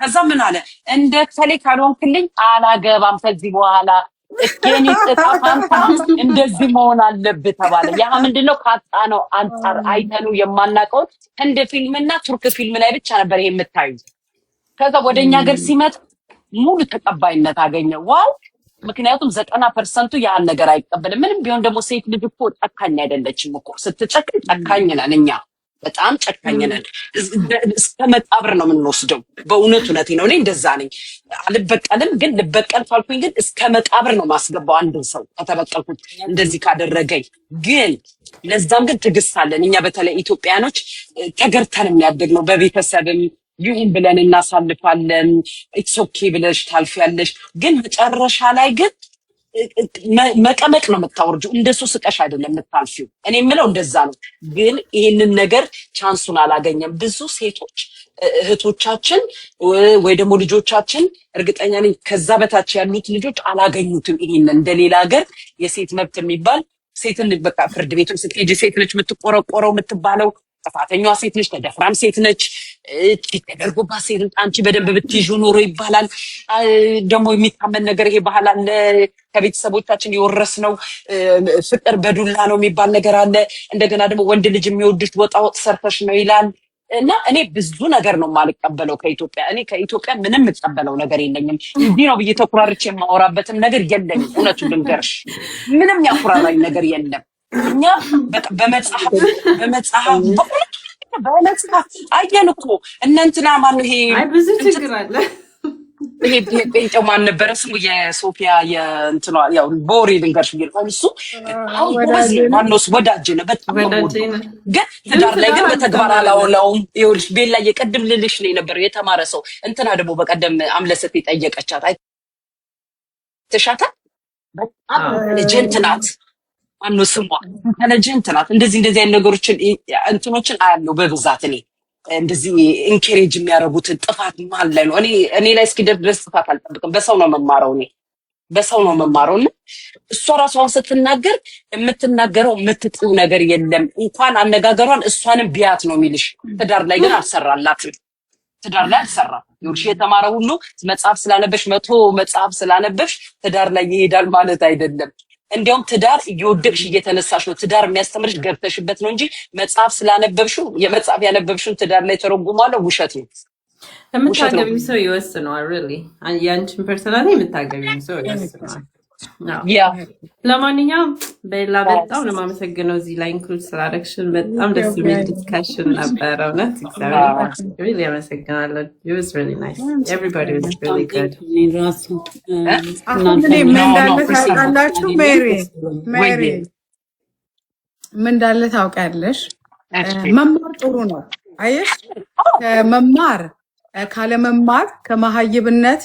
Speaker 2: ከዛ ምን አለ? እንደ ከሌ ካልሆንክልኝ አላገባም ከዚህ በኋላ፣ የኔ እጣ ፋንታ እንደዚህ መሆን አለብህ ተባለ። ያ ምንድነው ካጣነው አንጻር አይተኑ የማናውቀውን ህንድ ፊልምና ቱርክ ፊልም ላይ ብቻ ነበር ይሄ የምታዩት። ከዛ ወደ እኛ ሀገር ሲመጣ ሙሉ ተቀባይነት አገኘ። Wow! ምክንያቱም 90% ኡ ያን ነገር አይቀበልም። ምንም ቢሆን ደግሞ ሴት ልጅ እኮ ጨካኝ አይደለችም እኮ። ስትጨክን ጨካኝ ነን እኛ፣ በጣም ጨካኝ ነን። እስከ መቃብር ነው የምንወስደው። በእውነት እውነቴ ነው። እኔ እንደዛ ነኝ። አልበቀልም፣ ግን ልበቀል ካልኩኝ ግን እስከ መቃብር ነው ማስገባው አንድን ሰው ከተበቀልኩት እንደዚህ ካደረገኝ። ግን ለዛም ግን ትዕግስት አለን እኛ በተለይ ኢትዮጵያኖች ተገርተን የሚያደግ ነው። በቤተሰብም ይሁን ብለን እናሳልፋለን። It's okay ብለሽ ታልፊያለሽ። ግን መጨረሻ ላይ ግን መቀመቅ ነው የምታወርጂው። እንደሱ ስቀሽ አይደለም የምታልፊው። እኔ የምለው እንደዛ ነው። ግን ይህንን ነገር chance ኡን አላገኘም። ብዙ ሴቶች እህቶቻችን ወይ ደግሞ ልጆቻችን፣ እርግጠኛ ነኝ ከዛ በታች ያሉት ልጆች አላገኙትም። ይሄንን እንደ ሌላ ሀገር የሴት መብት የሚባል ሴትን በቃ ፍርድ ቤቱም ስትሄጂ ሴት ነች የምትቆረቆረው የምትባለው፣ ጥፋተኛዋ ሴት ነች፣ ተደፍራም ሴት ነች፣ cheat ተደርጎባት ሴት ነች። አንቺ በደንብ ብትይዥ ኖሮ ይባላል። ደግሞ የሚታመን ነገር ይሄ ባህል አለ፣ ከቤተሰቦቻችን የወረስነው ፍቅር በዱላ ነው የሚባል ነገር አለ። እንደገና ደግሞ ወንድ ልጅ የሚወድሽ ወጣ ወጥ ሰርተሽ ነው ይላል። እና እኔ ብዙ ነገር ነው የማልቀበለው ከኢትዮጵያ። እኔ ከኢትዮጵያ ምንም የምቀበለው ነገር የለኝም። እንዲህ ነው ብዬ ተኩራርቼ የማወራበትም ነገር የለኝም። እውነቱን ልንገርሽ፣ ምንም ያኩራራኝ ነገር የለም። እኛ በቃ በመጽሐፍ በእውነቱ በመጽሐፍ አየን እኮ እነ እንትና ማነው ይሄ
Speaker 4: አይ ብዙ
Speaker 2: እንትን
Speaker 4: ችግር አለ።
Speaker 2: ይሄ ጴንጤው ማን ነበረ ስሙ? የሶፊያ የእንትኗ፣ ያው በወሬ ልንገርሽ ብዬ ነው። እሱ በጣም ጎበዝ
Speaker 3: ወዳጄ
Speaker 2: ነው።
Speaker 3: ነው።
Speaker 2: ማነው እሱ? ወዳጄ ነው። በጣም ነው
Speaker 6: ወዳጄ
Speaker 2: የምወደው።
Speaker 6: ነው።
Speaker 2: ግን
Speaker 6: ግን
Speaker 2: ትዳር ላይ
Speaker 6: ትዳር
Speaker 2: ግን በተግባር
Speaker 6: አልተማረም።
Speaker 2: አላውለውም። ይኸውልሽ ቤላ የቅድም ልልሽ ነው የነበረው የተማረ ሰው እንትና ደግሞ በቀደም አምለሰት የጠየቀቻት አይተሻታል? በጣም intelligent ናት። ማነው ስሟ? Intelligent ናት። እንደዚህ እንደዚህ አይነት ነገሮችን እንትኖችን አያለው በብዛት። እኔ እንደዚህ encourage የሚያደርጉትን ጥፋት መሀል ላይ ነው። እኔ ላይ እስኪደርስ ድረስ ጥፋት አልጠብቅም። በሰው ነው መማረው፣ እኔ በሰው ነው መማረው። እና እሷ ራሷን ስትናገር የምትናገረው የምትጥው ነገር የለም። እንኳን አነጋገሯን እሷንም ቢያት ነው የሚልሽ። ትዳር ላይ ግን አልሰራላትም። ትዳር ላይ አልሰራም። ይኸውልሽ የተማረ ሁሉ መጽሐፍ ስላነበብሽ፣ 100 መጽሐፍ ስላነበብሽ ትዳር ላይ ይሄዳል ማለት አይደለም። እንዲያውም ትዳር እየወደቅሽ እየተነሳሽ ነው። ትዳር የሚያስተምርሽ ገብተሽበት ነው እንጂ መጽሐፍ ስላነበብሽው የመጽሐፍ ያነበብሽውን ትዳር ላይ ተረጉሟለሁ ውሸት ነው፣ ውሸት ነው።
Speaker 6: የምታገቢው ሰው ይወስነዋል። Really ያንቺን personality የምታገቢው ሰው ይወስነዋል። አዎ። ለማንኛውም ቤላ በጣም ነው የማመሰግነው እዚህ ላይ include ስላደረግሽን። በጣም ደስ የሚል discussion ነበረ። እውነት እግዚአብሔር really አመሰግናለሁ። It was really nice. Everybody was
Speaker 1: በጣም
Speaker 6: really good.
Speaker 1: Thank you። እኔ ራሱ
Speaker 3: አሁን
Speaker 1: እናንተ
Speaker 3: እኔ ምን
Speaker 2: No, no.
Speaker 3: እንዳለ ታውቃላችሁ? ሜሪ ሜሪ
Speaker 2: ወይዬ።
Speaker 3: ምን እንዳለ ታውቂያለሽ? መማር ጥሩ ነው። አየሽ፣ ከመማር ካለመማር ከመሀይብነት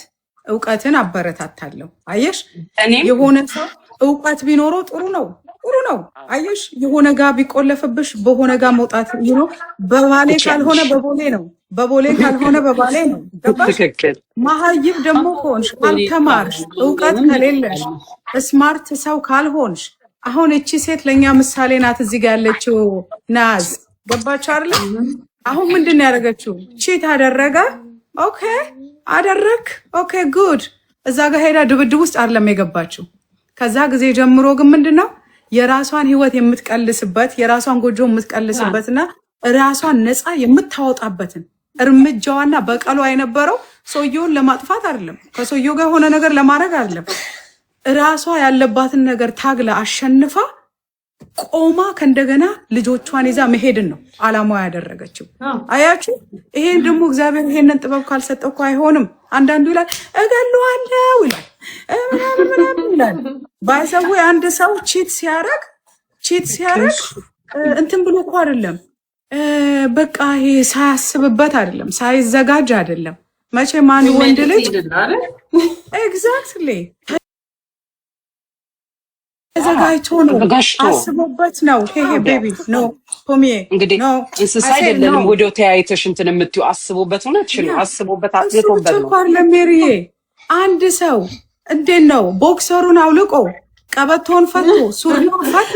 Speaker 3: እውቀትን አበረታታለሁ። አየሽ፣
Speaker 2: እኔም
Speaker 3: የሆነ ሰው እውቀት ቢኖረው ጥሩ ነው፣ ጥሩ ነው። አየሽ፣ የሆነ ጋ ቢቆለፍብሽ በሆነ ጋ መውጣት ነው። በባሌ ካልሆነ
Speaker 2: ትችያለሽ።
Speaker 3: በቦሌ ነው፣ በቦሌ ካልሆነ በባሌ ነው። ገባሽ?
Speaker 2: ትክክል።
Speaker 3: መሀይብ ደግሞ ከሆንሽ፣ ካልተማርሽ፣ እውቀት ከሌለሽ፣ smart ሰው ካልሆንሽ፣ አሁን እቺ ሴት ለእኛ ምሳሌ ናት። እዚህ ጋር ያለችው ናዝ ገባችሁ አይደለ? አሁን ምንድን ነው ያደረገችው? Cheat አደረገ። Okay አደረግ፣ okay good። እዛ ጋር ሄዳ ድብድብ ውስጥ አይደለም የገባችው። ከዛ ጊዜ ጀምሮ ግን ምንድን ነው የራሷን ህይወት የምትቀልስበት፣ የራሷን ጎጆ የምትቀልስበትና ራሷን ነፃ የምታወጣበትን እርምጃዋና በቀሏ የነበረው ሰውየውን ለማጥፋት አይደለም፣ ከሰውየው ጋር የሆነ ነገር ለማድረግ አይደለም። ራሷ ያለባትን ነገር ታግላ አሸንፋ ቆማ ከእንደገና ልጆቿን ይዛ መሄድን ነው አላማዋ ያደረገችው። አያችሁ፣ ይሄን ደግሞ እግዚአብሔር ይሄንን ጥበብ ካልሰጠው እኮ አይሆንም። አንዳንዱ ይላል እገለዋለሁ ይላል ምናምን ምናምን ይላል። By the way አንድ ሰው cheat ሲያረግ እንትን ብሎ እኮ አይደለም፣ በቃ ይሄ ሳያስብበት አይደለም፣ ሳይዘጋጅ አይደለም። መቼም አንድ ወንድ ልጅ exactly ተዘጋጅቶ ነው፣
Speaker 2: ተዘጋጅቶ
Speaker 3: አስቦበት ነው። Hey baby, no ፖሚዬ።
Speaker 2: እንግዲህ
Speaker 3: No.
Speaker 2: እንስሳ አይደለንም። ወዲያው ተያይተሽ እንትን የምትይው አስቦበት፣ እውነትሽን ነው። አስቦበት
Speaker 3: እሱ ብቻ
Speaker 2: አስቦበት ነው።
Speaker 3: እኮ አይደለም ሜሪዬ። አንድ ሰው እንዴት ነው boxer ኡን አውልቆ፣ ቀበቶን ፈቶ፣ ሱሪውን ፈቶ፣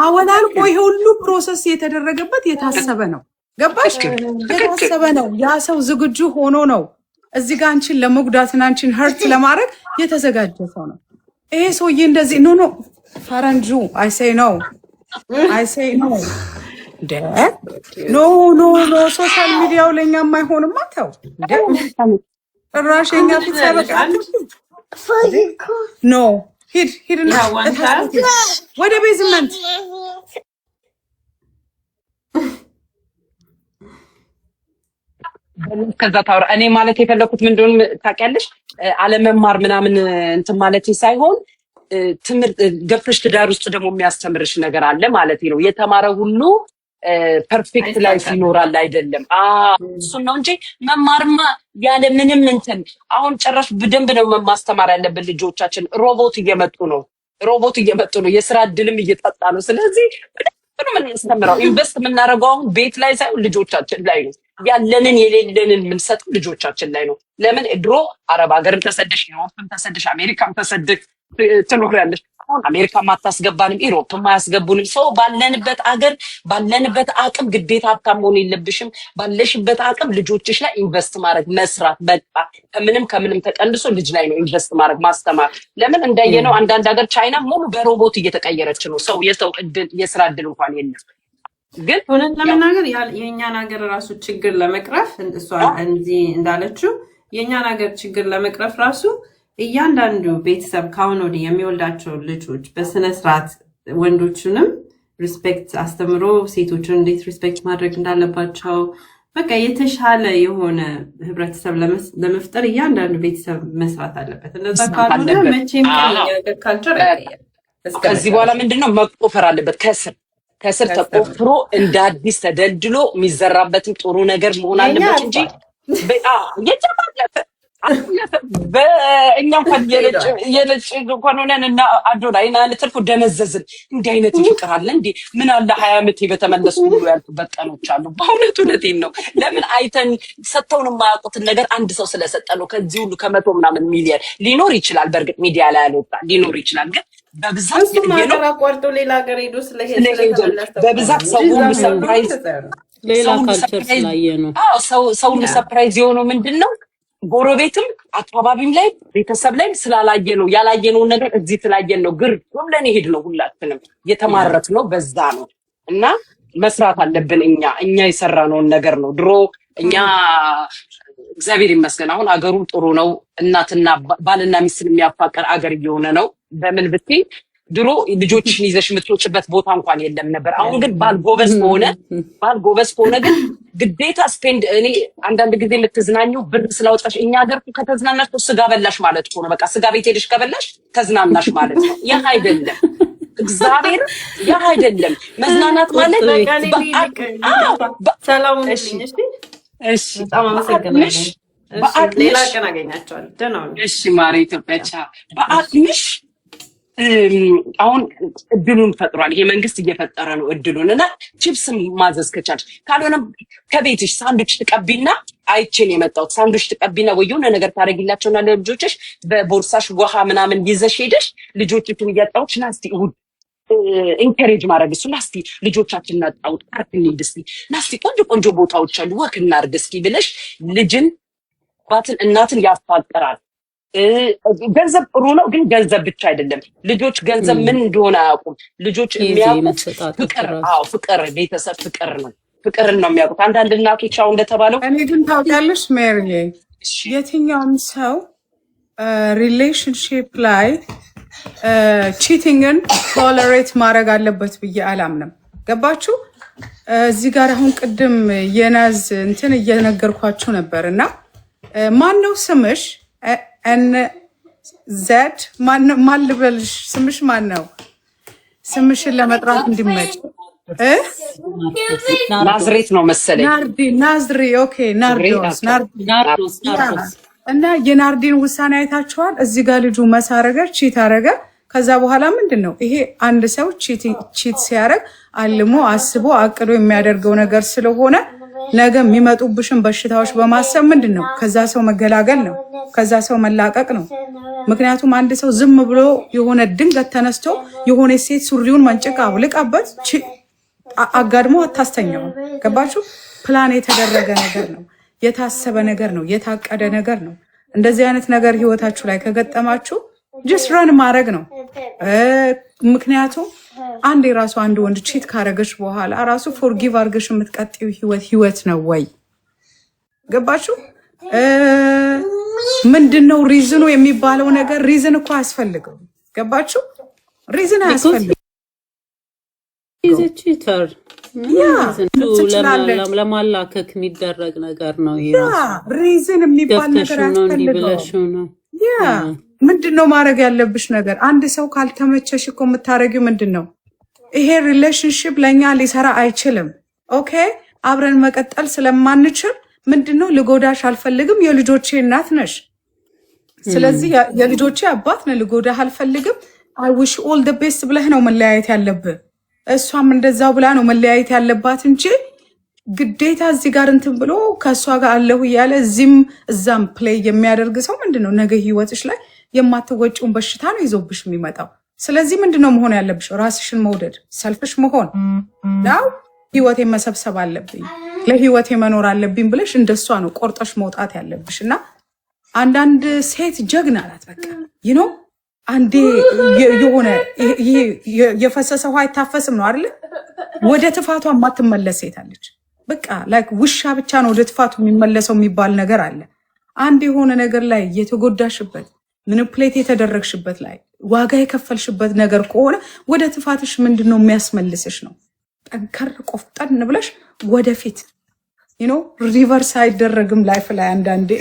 Speaker 3: አወላልቆ፣ ይሄ ሁሉ process የተደረገበት የታሰበ ነው። ገባሽ? የታሰበ ነው። ያ ሰው ዝግጁ ሆኖ ነው እዚህ ጋር አንቺን ለመጉዳትና አንቺን hurt ለማድረግ የተዘጋጀ ሰው ነው። ይሄ ሰውዬ እንደዚህ no, no ፈረንጁ I say no, I say no, no, no, no። Social media ው ለእኛ የማይሆንማ ተው እንዴ! ጭራሽ የኛ ፊት ሳይበቃ no። ሂድ ሂድና እታች ወደ basement።
Speaker 2: ከዛ ታውራ። እኔ ማለት የፈለኩት ምን እንደሆነ ታውቂያለሽ? አለመማር ምናምን እንትን ማለት ሳይሆን ትምህርት ገብተሽ ትዳር ውስጥ ደግሞ የሚያስተምርሽ ነገር አለ ማለት ነው። የተማረ ሁሉ perfect life ይኖራል አይደለም። እሱን ነው እንጂ መማርማ ያለ ምንም እንትን አሁን ጭራሽ በደንብ ነው ማስተማር ያለብን ልጆቻችን። ሮቦት እየመጡ ነው፣ ሮቦት እየመጡ ነው። የስራ እድልም እየጠጣ ነው። ስለዚህ በደንብ ነው የምናስተምረው። Invest የምናደርገው አሁን ቤት ላይ ሳይሆን ልጆቻችን ላይ ነው። ያለንን የሌለንን የምንሰጠው ልጆቻችን ላይ ነው። ለምን ድሮ አረብ ሀገርም ተሰደሽ፣ Europe ም ተሰደሽ፣ አሜሪካም ተሰደሽ ትኖሪያለሽ። አሁን አሜሪካም አታስገባንም፣ Europe ም አያስገቡንም። ሰው ባለንበት አገር ባለንበት አቅም፣ ግዴታ ሀብታም መሆን የለብሽም። ባለሽበት አቅም ልጆችሽ ላይ invest ማድረግ መስራት፣ በቃ ከምንም ከምንም ተቀንሶ ልጅ ላይ ነው invest ማድረግ ማስተማር። ለምን እንዳየነው አንዳንድ ሀገር ቻይና ሙሉ በሮቦት እየተቀየረች ነው። ሰው የሰው እድል የስራ እድል እንኳን የለም። ግን
Speaker 6: እውነት ለመናገር የእኛን ሀገር ራሱ ችግር ለመቅረፍ፣ እሷ እዚህ እንዳለችው የእኛን ሀገር ችግር ለመቅረፍ ራሱ እያንዳንዱ ቤተሰብ ከአሁን ወዲህ የሚወልዳቸው ልጆች በስነ ስርዓት ወንዶቹንም respect አስተምሮ ሴቶችን እንዴት respect ማድረግ እንዳለባቸው በቃ የተሻለ የሆነ ህብረተሰብ ለመፍጠር እያንዳንዱ ቤተሰብ መስራት አለበት። እንደዛ
Speaker 2: መስራት
Speaker 6: ካልሆነ
Speaker 2: አለበት።
Speaker 6: መቼም ቀን
Speaker 2: አዎ
Speaker 6: የኛ ሀገር culture አይቀየርም እስከ
Speaker 2: ከዚህ በኋላ
Speaker 6: መጨረሻ።
Speaker 2: ምንድን ነው መቆፈር አለበት። ከስር ከስር
Speaker 6: ከስር
Speaker 2: ተቆፍሮ እንደ አዲስ ተደልድሎ የሚዘራበትም ጥሩ ነገር መሆን
Speaker 6: የኛ
Speaker 2: አለበት እንጂ
Speaker 6: አልፏል፣
Speaker 2: የኛም አለፈ አለፈ። በእኛ እንኳን የነጭ
Speaker 6: ሄዷል።
Speaker 2: የነጭ እንኳን ሆነን እና አዶናይ እና ትርፉ ደነዘዝን። እንዲህ አይነት ፍቅር አለ እንዴ? ምን አለ 20 ዓመቴ በተመለስኩ ሁሉ ያልኩበት ቀኖች አሉ። በእውነት እውነቴን ነው። ለምን አይተን ሰጥተውን የማያውቁትን ነገር አንድ ሰው ስለሰጠ ነው። ከዚህ ሁሉ ከመቶ ምናምን ሚሊየን ሊኖር ይችላል። በእርግጥ ሚዲያ ላይ ያልወጣ ሊኖር ይችላል። ግን በብዛት
Speaker 6: እሱም
Speaker 2: ያየነው
Speaker 6: ሀገር አቋርጦ ሌላ ሀገር ሄዶ
Speaker 2: ስለሄደ ነው።
Speaker 6: ስለተመለሰ እኮ
Speaker 2: በብዛት
Speaker 6: ነው
Speaker 2: ሰው
Speaker 6: እንጂ
Speaker 2: ሁሉ
Speaker 6: እዛም ያለው
Speaker 2: surprise
Speaker 6: እንደዛ ነው።
Speaker 1: ሌላ
Speaker 2: ሰው ሁሉ
Speaker 1: culture
Speaker 2: surprise
Speaker 1: ስላየ ነው።
Speaker 2: አዎ፣ ሰው ሁሉ
Speaker 6: ያ
Speaker 2: surprise የሆነው ምንድን ነው? ጎረቤትም አካባቢም ላይ ቤተሰብ ላይም ስላላየ ነው። ያላየነውን ነገር እዚህ ስላየን ነው ግር ብለን የሄድ ነው። ሁላችንም የተማረክ ነው በዛ ነው። እና መስራት አለብን እኛ የሰራነውን ነገር ነው። ድሮ እኛ እግዚአብሔር ይመስገን አሁን አገሩ ጥሩ ነው። እናትና ባልና ሚስትን የሚያፋቅር አገር እየሆነ ነው። በምን ብትይ ድሮ ልጆችሽን ይዘሽ የምትወጭበት ቦታ እንኳን የለም ነበር። አሁን ግን ባል ጎበዝ ከሆነ ግን ግዴታ spend እኔ አንዳንድ ጊዜ የምትዝናኙ ብር ስላወጣሽ እኛ ሀገር እኮ ከተዝናናሽ እኮ ስጋ በላሽ ማለት እኮ ነው። በቃ ስጋ ቤት ሄደሽ ከበላሽ ተዝናናሽ ማለት ነው። ይህ አይደለም። እግዚአብሔር ይህ አይደለም። መዝናናት ማለት
Speaker 6: በቃ እኔ ልሂድ፣ ይቅርታ። ሰላም
Speaker 2: እሺ።
Speaker 6: ሁኑልኝ። እሺ፣
Speaker 2: እሺ።
Speaker 6: በጣም
Speaker 2: በአቅምሽ
Speaker 6: አመሰግናለሁ። እሺ፣ ሌላ
Speaker 2: በአቅምሽ
Speaker 6: ቀን አገኛቸዋለሁ። ደህና ሁኑ።
Speaker 2: እሺ ማሬ ኢትዮጵያ ቻ በአቅምሽ አሁን እድሉን ፈጥሯል። ይሄ መንግስት እየፈጠረ ነው እድሉን። እና ቺፕስም ማዘዝ ከቻልሽ፣ ካልሆነም ከቤትሽ ሳንዱች ትቀቢና፣ አይቼን የመጣሁት፣ ሳንዱች ትቀቢና ወይ የሆነ ነገር ታደርጊላቸውና ለልጆችሽ በቦርሳሽ ውሃ ምናምን ይዘሽ ሄደሽ ልጆችሽን እያጫወትሽ ና እስቲ እሑድ encourage ማድረግ እሱ፣ ና እስቲ ልጆቻችን እናጫውት፣ ፓርክ እንሂድ እስቲ፣ ና እስቲ ቆንጆ ቆንጆ ቦታዎች አሉ፣ walk እናድርግ እስኪ ብለሽ ልጅን አባትን እናትን ያፋቅራል። ገንዘብ ጥሩ ነው፣ ግን ገንዘብ ብቻ አይደለም። ልጆች ገንዘብ ምን እንደሆነ አያውቁም። ልጆች
Speaker 1: ጊዜ
Speaker 2: የሚያውቁት
Speaker 1: መሰጣጠት
Speaker 2: ፍቅር፣
Speaker 1: ራሱ።
Speaker 2: አዎ ፍቅር፣ ቤተሰብ ፍቅር ነው። ፍቅርን ነው የሚያውቁት። አንዳንድ እናቶች አሁን እንደተባለው
Speaker 3: እኔ ግን ታውቂያለሽ ሜሪዬ፣ የትኛውም ሰው relationship ላይ cheating ን tolerate ማድረግ አለበት ብዬ አላምንም። ገባችሁ? እዚህ ጋር አሁን ቅድም የናዝ እንትን እየነገርኳችሁ ነበር። እና ማን ነው ስምሽ? N Z ማን ልበልሽ? ስምሽ ማን ነው? ስምሽን ለመጥራት እንዲመች እ
Speaker 2: ናዝሬት ነው መሰለኝ።
Speaker 3: ናርዲ፣ ናዝሪ፣ okay፣ ናርዶስ፣ ናርዲ።
Speaker 1: ናርዶስ፣ ናርዶስ።
Speaker 3: እና የናርዲን ውሳኔ አይታችኋል። እዚህ ጋር ልጁ mess አረገ፣ cheat አረገ። ከዛ በኋላ ምንድን ነው ይሄ? አንድ ሰው cheat ሲያደርግ አልሞ አስቦ አቅዶ የሚያደርገው ነገር ስለሆነ ነገ የሚመጡብሽን በሽታዎች በማሰብ ምንድን ነው ከዛ ሰው መገላገል ነው፣ ከዛ ሰው መላቀቅ ነው። ምክንያቱም አንድ ሰው ዝም ብሎ የሆነ ድንገት ተነስቶ የሆነ ሴት ሱሪውን መንጭቃ አውልቃበት አጋድሞ አታስተኛውም። ገባችሁ? ፕላን የተደረገ ነገር ነው፣ የታሰበ ነገር ነው፣ የታቀደ ነገር ነው። እንደዚህ አይነት ነገር ህይወታችሁ ላይ ከገጠማችሁ just run ማድረግ ነው። ምክንያቱም አንድ የራሱ አንድ ወንድ cheat ካረገሽ በኋላ ራሱ forgive አድርገሽ የምትቀጥዩ ህይወት ህይወት ነው ወይ? ገባችሁ? ምንድን ነው reason ኑ የሚባለው ነገር? Reason እኮ አያስፈልገው። ገባችሁ? Reason
Speaker 1: because
Speaker 3: አያስፈልገው።
Speaker 1: He's a cheater.
Speaker 3: Yeah ትችላለች።
Speaker 1: ለማላከክ የሚደረግ ነገር ነው ይሄ
Speaker 3: ያ
Speaker 1: ራሱ።
Speaker 3: Reason የሚባል ነገር
Speaker 1: ገፍተሽው ነው፣ እንዲህ
Speaker 3: አያስፈልገውም።
Speaker 1: ብለሽው ነው።
Speaker 3: Yeah ምንድን ነው ማድረግ ያለብሽ ነገር? አንድ ሰው ካልተመቸሽ እኮ የምታደርጊው ምንድን ነው? ይሄ relationship ለእኛ ሊሰራ አይችልም። Okay፣ አብረን መቀጠል ስለማንችል ምንድን ነው ልጎዳሽ አልፈልግም። የልጆቼ እናት ነሽ፣ ስለዚህ የልጆቼ አባት ነህ። ልጎዳህ አልፈልግም። I wish all the best ብለህ ነው መለያየት ያለብህ። እሷም እንደዛው ብላ ነው መለያየት ያለባት እንጂ ግዴታ እዚህ ጋር እንትን ብሎ ከእሷ ጋር አለሁ እያለ እዚህም እዛም play የሚያደርግ ሰው ምንድን ነው ነገ ህይወትሽ ላይ የማትወጪውን በሽታ ነው ይዞብሽ የሚመጣው። ስለዚህ ምንድን ነው መሆን ያለብሽ? ራስሽን መውደድ፣ selfish መሆን ነው። ህይወቴን መሰብሰብ አለብኝ፣ ለህይወቴ መኖር አለብኝ ብለሽ እንደሷ ነው ቆርጠሽ መውጣት ያለብሽ። እና አንዳንድ ሴት ጀግና ናት። በቃ አንዴ የሆነ ይሄ የፈሰሰ ውሃ አይታፈስም ነው አይደለ? ወደ ትፋቷ የማትመለስ ሴት አለች። በቃ like ውሻ ብቻ ነው ወደ ትፋቱ የሚመለሰው የሚባል ነገር አለ። አንድ የሆነ ነገር ላይ የተጎዳሽበት፣ manipulate የተደረግሽበት ላይ ዋጋ የከፈልሽበት ነገር ከሆነ ወደ ትፋትሽ ምንድን ነው የሚያስመልስሽ ነው። ጠንከር ቆፍጠን ብለሽ ወደፊት። Reverse አይደረግም life ላይ አንዳንዴ።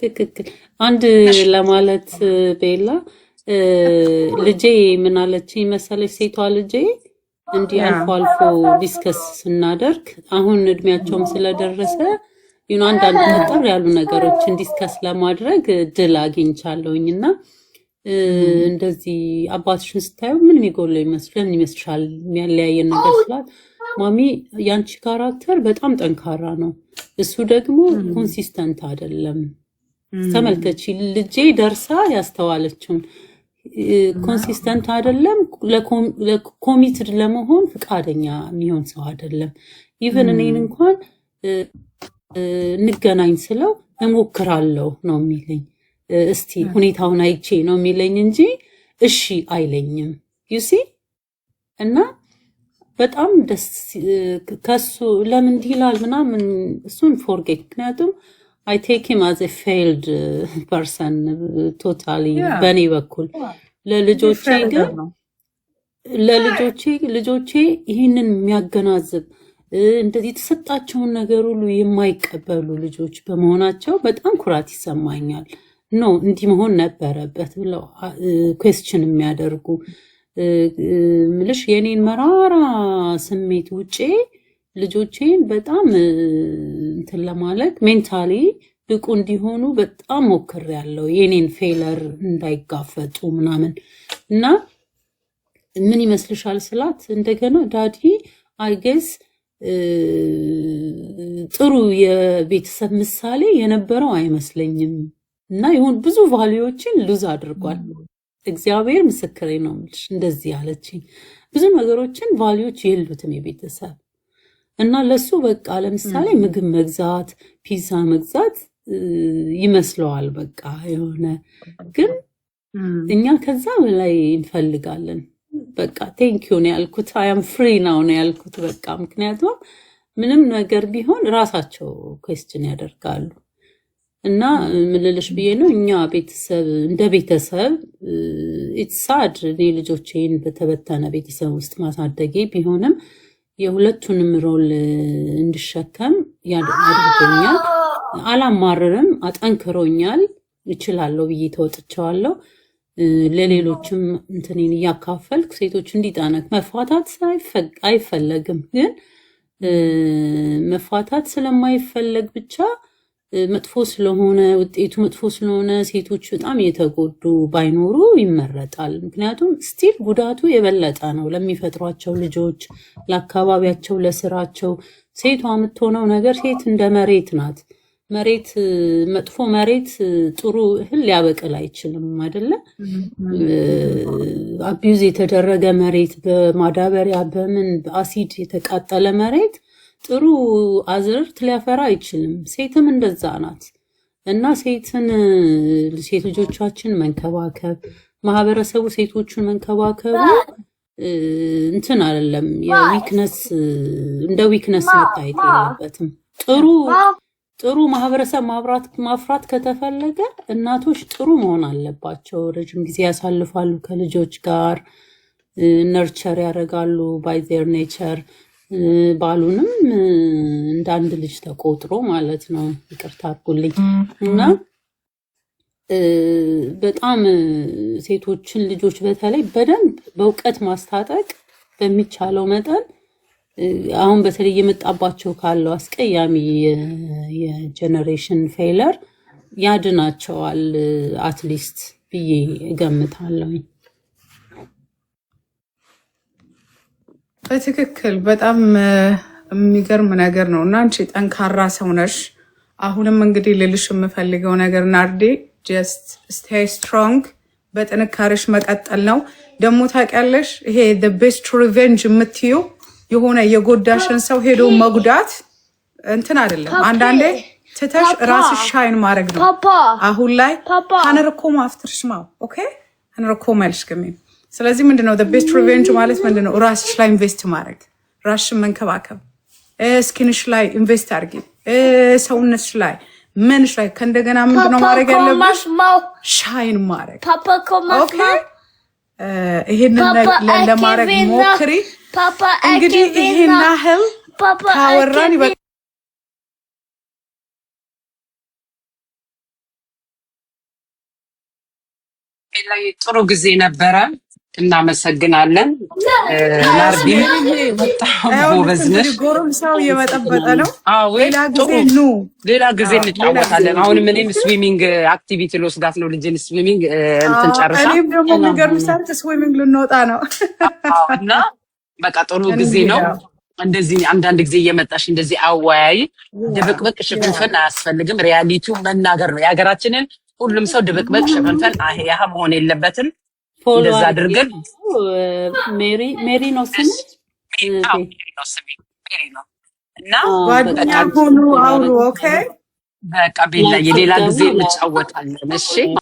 Speaker 1: ትክክል። አንድ ለማለት ቤላ፣ ልጄ ምን አለችኝ መሰለች፣ ሴቷ ልጄ እንዲህ አልፎ አልፎ discuss ስናደርግ አሁን እድሜያቸውም ስለደረሰ አንዳንድ ጠጠር ያሉ ነገሮችን discuss ለማድረግ እድል አግኝቻለሁኝ እና እንደዚህ አባትሽን ስታዩ ምን የሚጎለው ይመስል ይመስልሻል የሚያለያየን ነገር ስላት፣ "ማሚ፣ ያንቺ character በጣም ጠንካራ ነው፣ እሱ ደግሞ consistent አይደለም።" ተመልከቺ፣ ልጄ ደርሳ ያስተዋለችውን፣ consistent አይደለም፣ committed ለመሆን ፈቃደኛ የሚሆን ሰው አይደለም። Even እኔን እንኳን እንገናኝ ስለው እሞክራለሁ ነው የሚለኝ። እስቲ ሁኔታውን አይቼ ነው የሚለኝ እንጂ እሺ አይለኝም። You see፣ እና በጣም ደስ ከሱ ለምን እንዲህ ይላል ምናምን እሱን forget፣ ምክንያቱም I take him as a failed person totally በእኔ በኩል። ለልጆቼ ግን
Speaker 3: ነው።
Speaker 1: ለልጆቼ ልጆቼ ይህንን የሚያገናዝብ እንደዚህ የተሰጣቸውን ነገር ሁሉ የማይቀበሉ ልጆች በመሆናቸው በጣም ኩራት ይሰማኛል። No፣ እንዲህ መሆን ነበረበት ብለው question የሚያደርጉ፣ ምልሽ የኔን መራራ ስሜት ውጬ ልጆቼን በጣም እንትን ለማለት mentally ብቁ እንዲሆኑ በጣም ሞክሬያለሁ። የኔን failure እንዳይጋፈጡ ምናምን። እና ምን ይመስልሻል ስላት እንደገና "Daddy I guess ጥሩ የቤተሰብ ምሳሌ የነበረው አይመስለኝም እና ይሁን ብዙ value ዎችን lose አድርጓል።" እግዚአብሔር ምስክሬ ነው የምልሽ፣ እንደዚህ ያለችኝ፣ ብዙ ነገሮችን value ዎች የሉትም የቤተሰብ እና ለሱ በቃ ለምሳሌ ምግብ መግዛት፣ ፒዛ መግዛት ይመስለዋል በቃ የሆነ፣ ግን እኛ ከዛ በላይ እንፈልጋለን። በቃ thank you ነው ያልኩት። I am free now ነው ያልኩት። በቃ ምክንያቱም ምንም ነገር ቢሆን ራሳቸው question ያደርጋሉ። እና ምልልሽ ብዬ ነው፣ እኛ ቤተሰብ እንደ ቤተሰብ it's sad እኔ ልጆቼን በተበተነ ቤተሰብ ውስጥ ማሳደጌ ቢሆንም የሁለቱንም role እንድሸከም አድርጎኛል። አላማርርም፣ አጠንክሮኛል። እችላለሁ ብዬ ተወጥቼዋለሁ። ለሌሎችም እንትኔን እያካፈልኩ ሴቶች እንዲጠነክ መፋታት አይፈለግም፣ ግን መፋታት ስለማይፈለግ ብቻ መጥፎ ስለሆነ፣ ውጤቱ መጥፎ ስለሆነ ሴቶች በጣም እየተጎዱ ባይኖሩ ይመረጣል። ምክንያቱም still ጉዳቱ የበለጠ ነው ለሚፈጥሯቸው ልጆች፣ ለአካባቢያቸው፣ ለስራቸው። ሴቷ የምትሆነው ነገር፣ ሴት እንደ መሬት ናት። መሬት መጥፎ መሬት ጥሩ እህል ሊያበቅል አይችልም፣ አይደለ? Abuse የተደረገ መሬት፣ በማዳበሪያ፣ በምን፣ በአሲድ የተቃጠለ መሬት ጥሩ አዝርዕት ሊያፈራ አይችልም። ሴትም እንደዛ ናት። እና ሴት ልጆቻችን መንከባከብ፣ ማህበረሰቡ ሴቶቹን መንከባከቡ እንትን አይደለም፣ የ weakness እንደ weakness መታየት የለበትም። ጥሩ ጥሩ ማህበረሰብ ማፍራት ከተፈለገ እናቶች ጥሩ መሆን አለባቸው። ረጅም ጊዜ ያሳልፋሉ ከልጆች ጋር፣ nurture ያደርጋሉ by their nature፣ ባሉንም እንደ አንድ ልጅ ተቆጥሮ ማለት ነው። ይቅርታ አድርጉልኝ። እና በጣም ሴቶችን ልጆች በተለይ በደንብ በእውቀት ማስታጠቅ በሚቻለው መጠን አሁን በተለይ እየመጣባቸው ካለው አስቀያሚ የ generation failure ያድናቸዋል at least ብዬ እገምታለሁ።
Speaker 3: በትክክል፣ በጣም የሚገርም ነገር ነው እና አንቺ ጠንካራ ሰው ነሽ። አሁንም እንግዲህ ልልሽ የምፈልገው ነገር ናርዴ፣ just stay strong፣ በጥንካሬሽ መቀጠል ነው። ደግሞ ታውቂያለሽ፣ ይሄ best revenge የምትይው የሆነ የጎዳሽን ሰው ሄዶ መጉዳት እንትን አይደለም። አንዳንዴ ትተሽ ራስሽ shine ማድረግ ነው። አሁን ላይ han kommer efter okay han kommer älska። ስለዚህ ምንድነው best revenge ማለት ምንድነው? ራስሽ ላይ invest ማድረግ፣ ራስሽን መንከባከብ፣ skin ሽ ላይ invest አድርጊ፣ ሰውነትሽ ላይ፣ ምንሽ ላይ። ከእንደገና ምንድነው ማድረግ ያለብሽ? Shine ማድረግ። Okay፣ ይሄንን ለማድረግ ሞክሪ። እንግዲህ ይሄን ያህል ካወራን ይበቃል።
Speaker 2: ላይ ጥሩ ጊዜ ነበረ። እናመሰግናለን። ናርዲም በጣም ጎበዝ ነሽ።
Speaker 3: እንግዲህ ጎረምሳው እየበጠበጠ ነው።
Speaker 2: አዎ
Speaker 3: ሌላ
Speaker 2: ጥሩ
Speaker 3: ጊዜ ኑ።
Speaker 2: ሌላ ጊዜ
Speaker 3: አዎ፣ ሌላ ጊዜ
Speaker 2: እንጫወታለን። አሁንም እኔም swimming activity ልወስዳት ነው ልጅን swimming እንትን ጨርሳ
Speaker 3: እኔም ደግሞ የሚገርም ሰዓት swimming ልንወጣ ነው።
Speaker 2: አዎ፣ እና በቃ ጥሩ ጊዜ ነው። እንደዚህ አንዳንድ ጊዜ እየመጣሽ እንደዚህ አወያይ። ድብቅብቅ ሽፍንፍን አያስፈልግም። Reality ው መናገር ነው። የሀገራችንን ሁሉም ሰው ድብቅብቅ ሽፍንፍን ያህ መሆን የለበትም።
Speaker 1: Follow
Speaker 2: እንደዛ አድርገን
Speaker 1: ሜሪ ሜሪ ነው ስምሽ?
Speaker 2: አዎ፣ ሜሪ ነው ስሜ፣ ሜሪ ነው። እና
Speaker 3: ጓደኛ ሁኑ፣ አውሩ። Okay።
Speaker 2: በቃ ቤላ የሌላ ጊዜ እንጫወታለን። እሺ።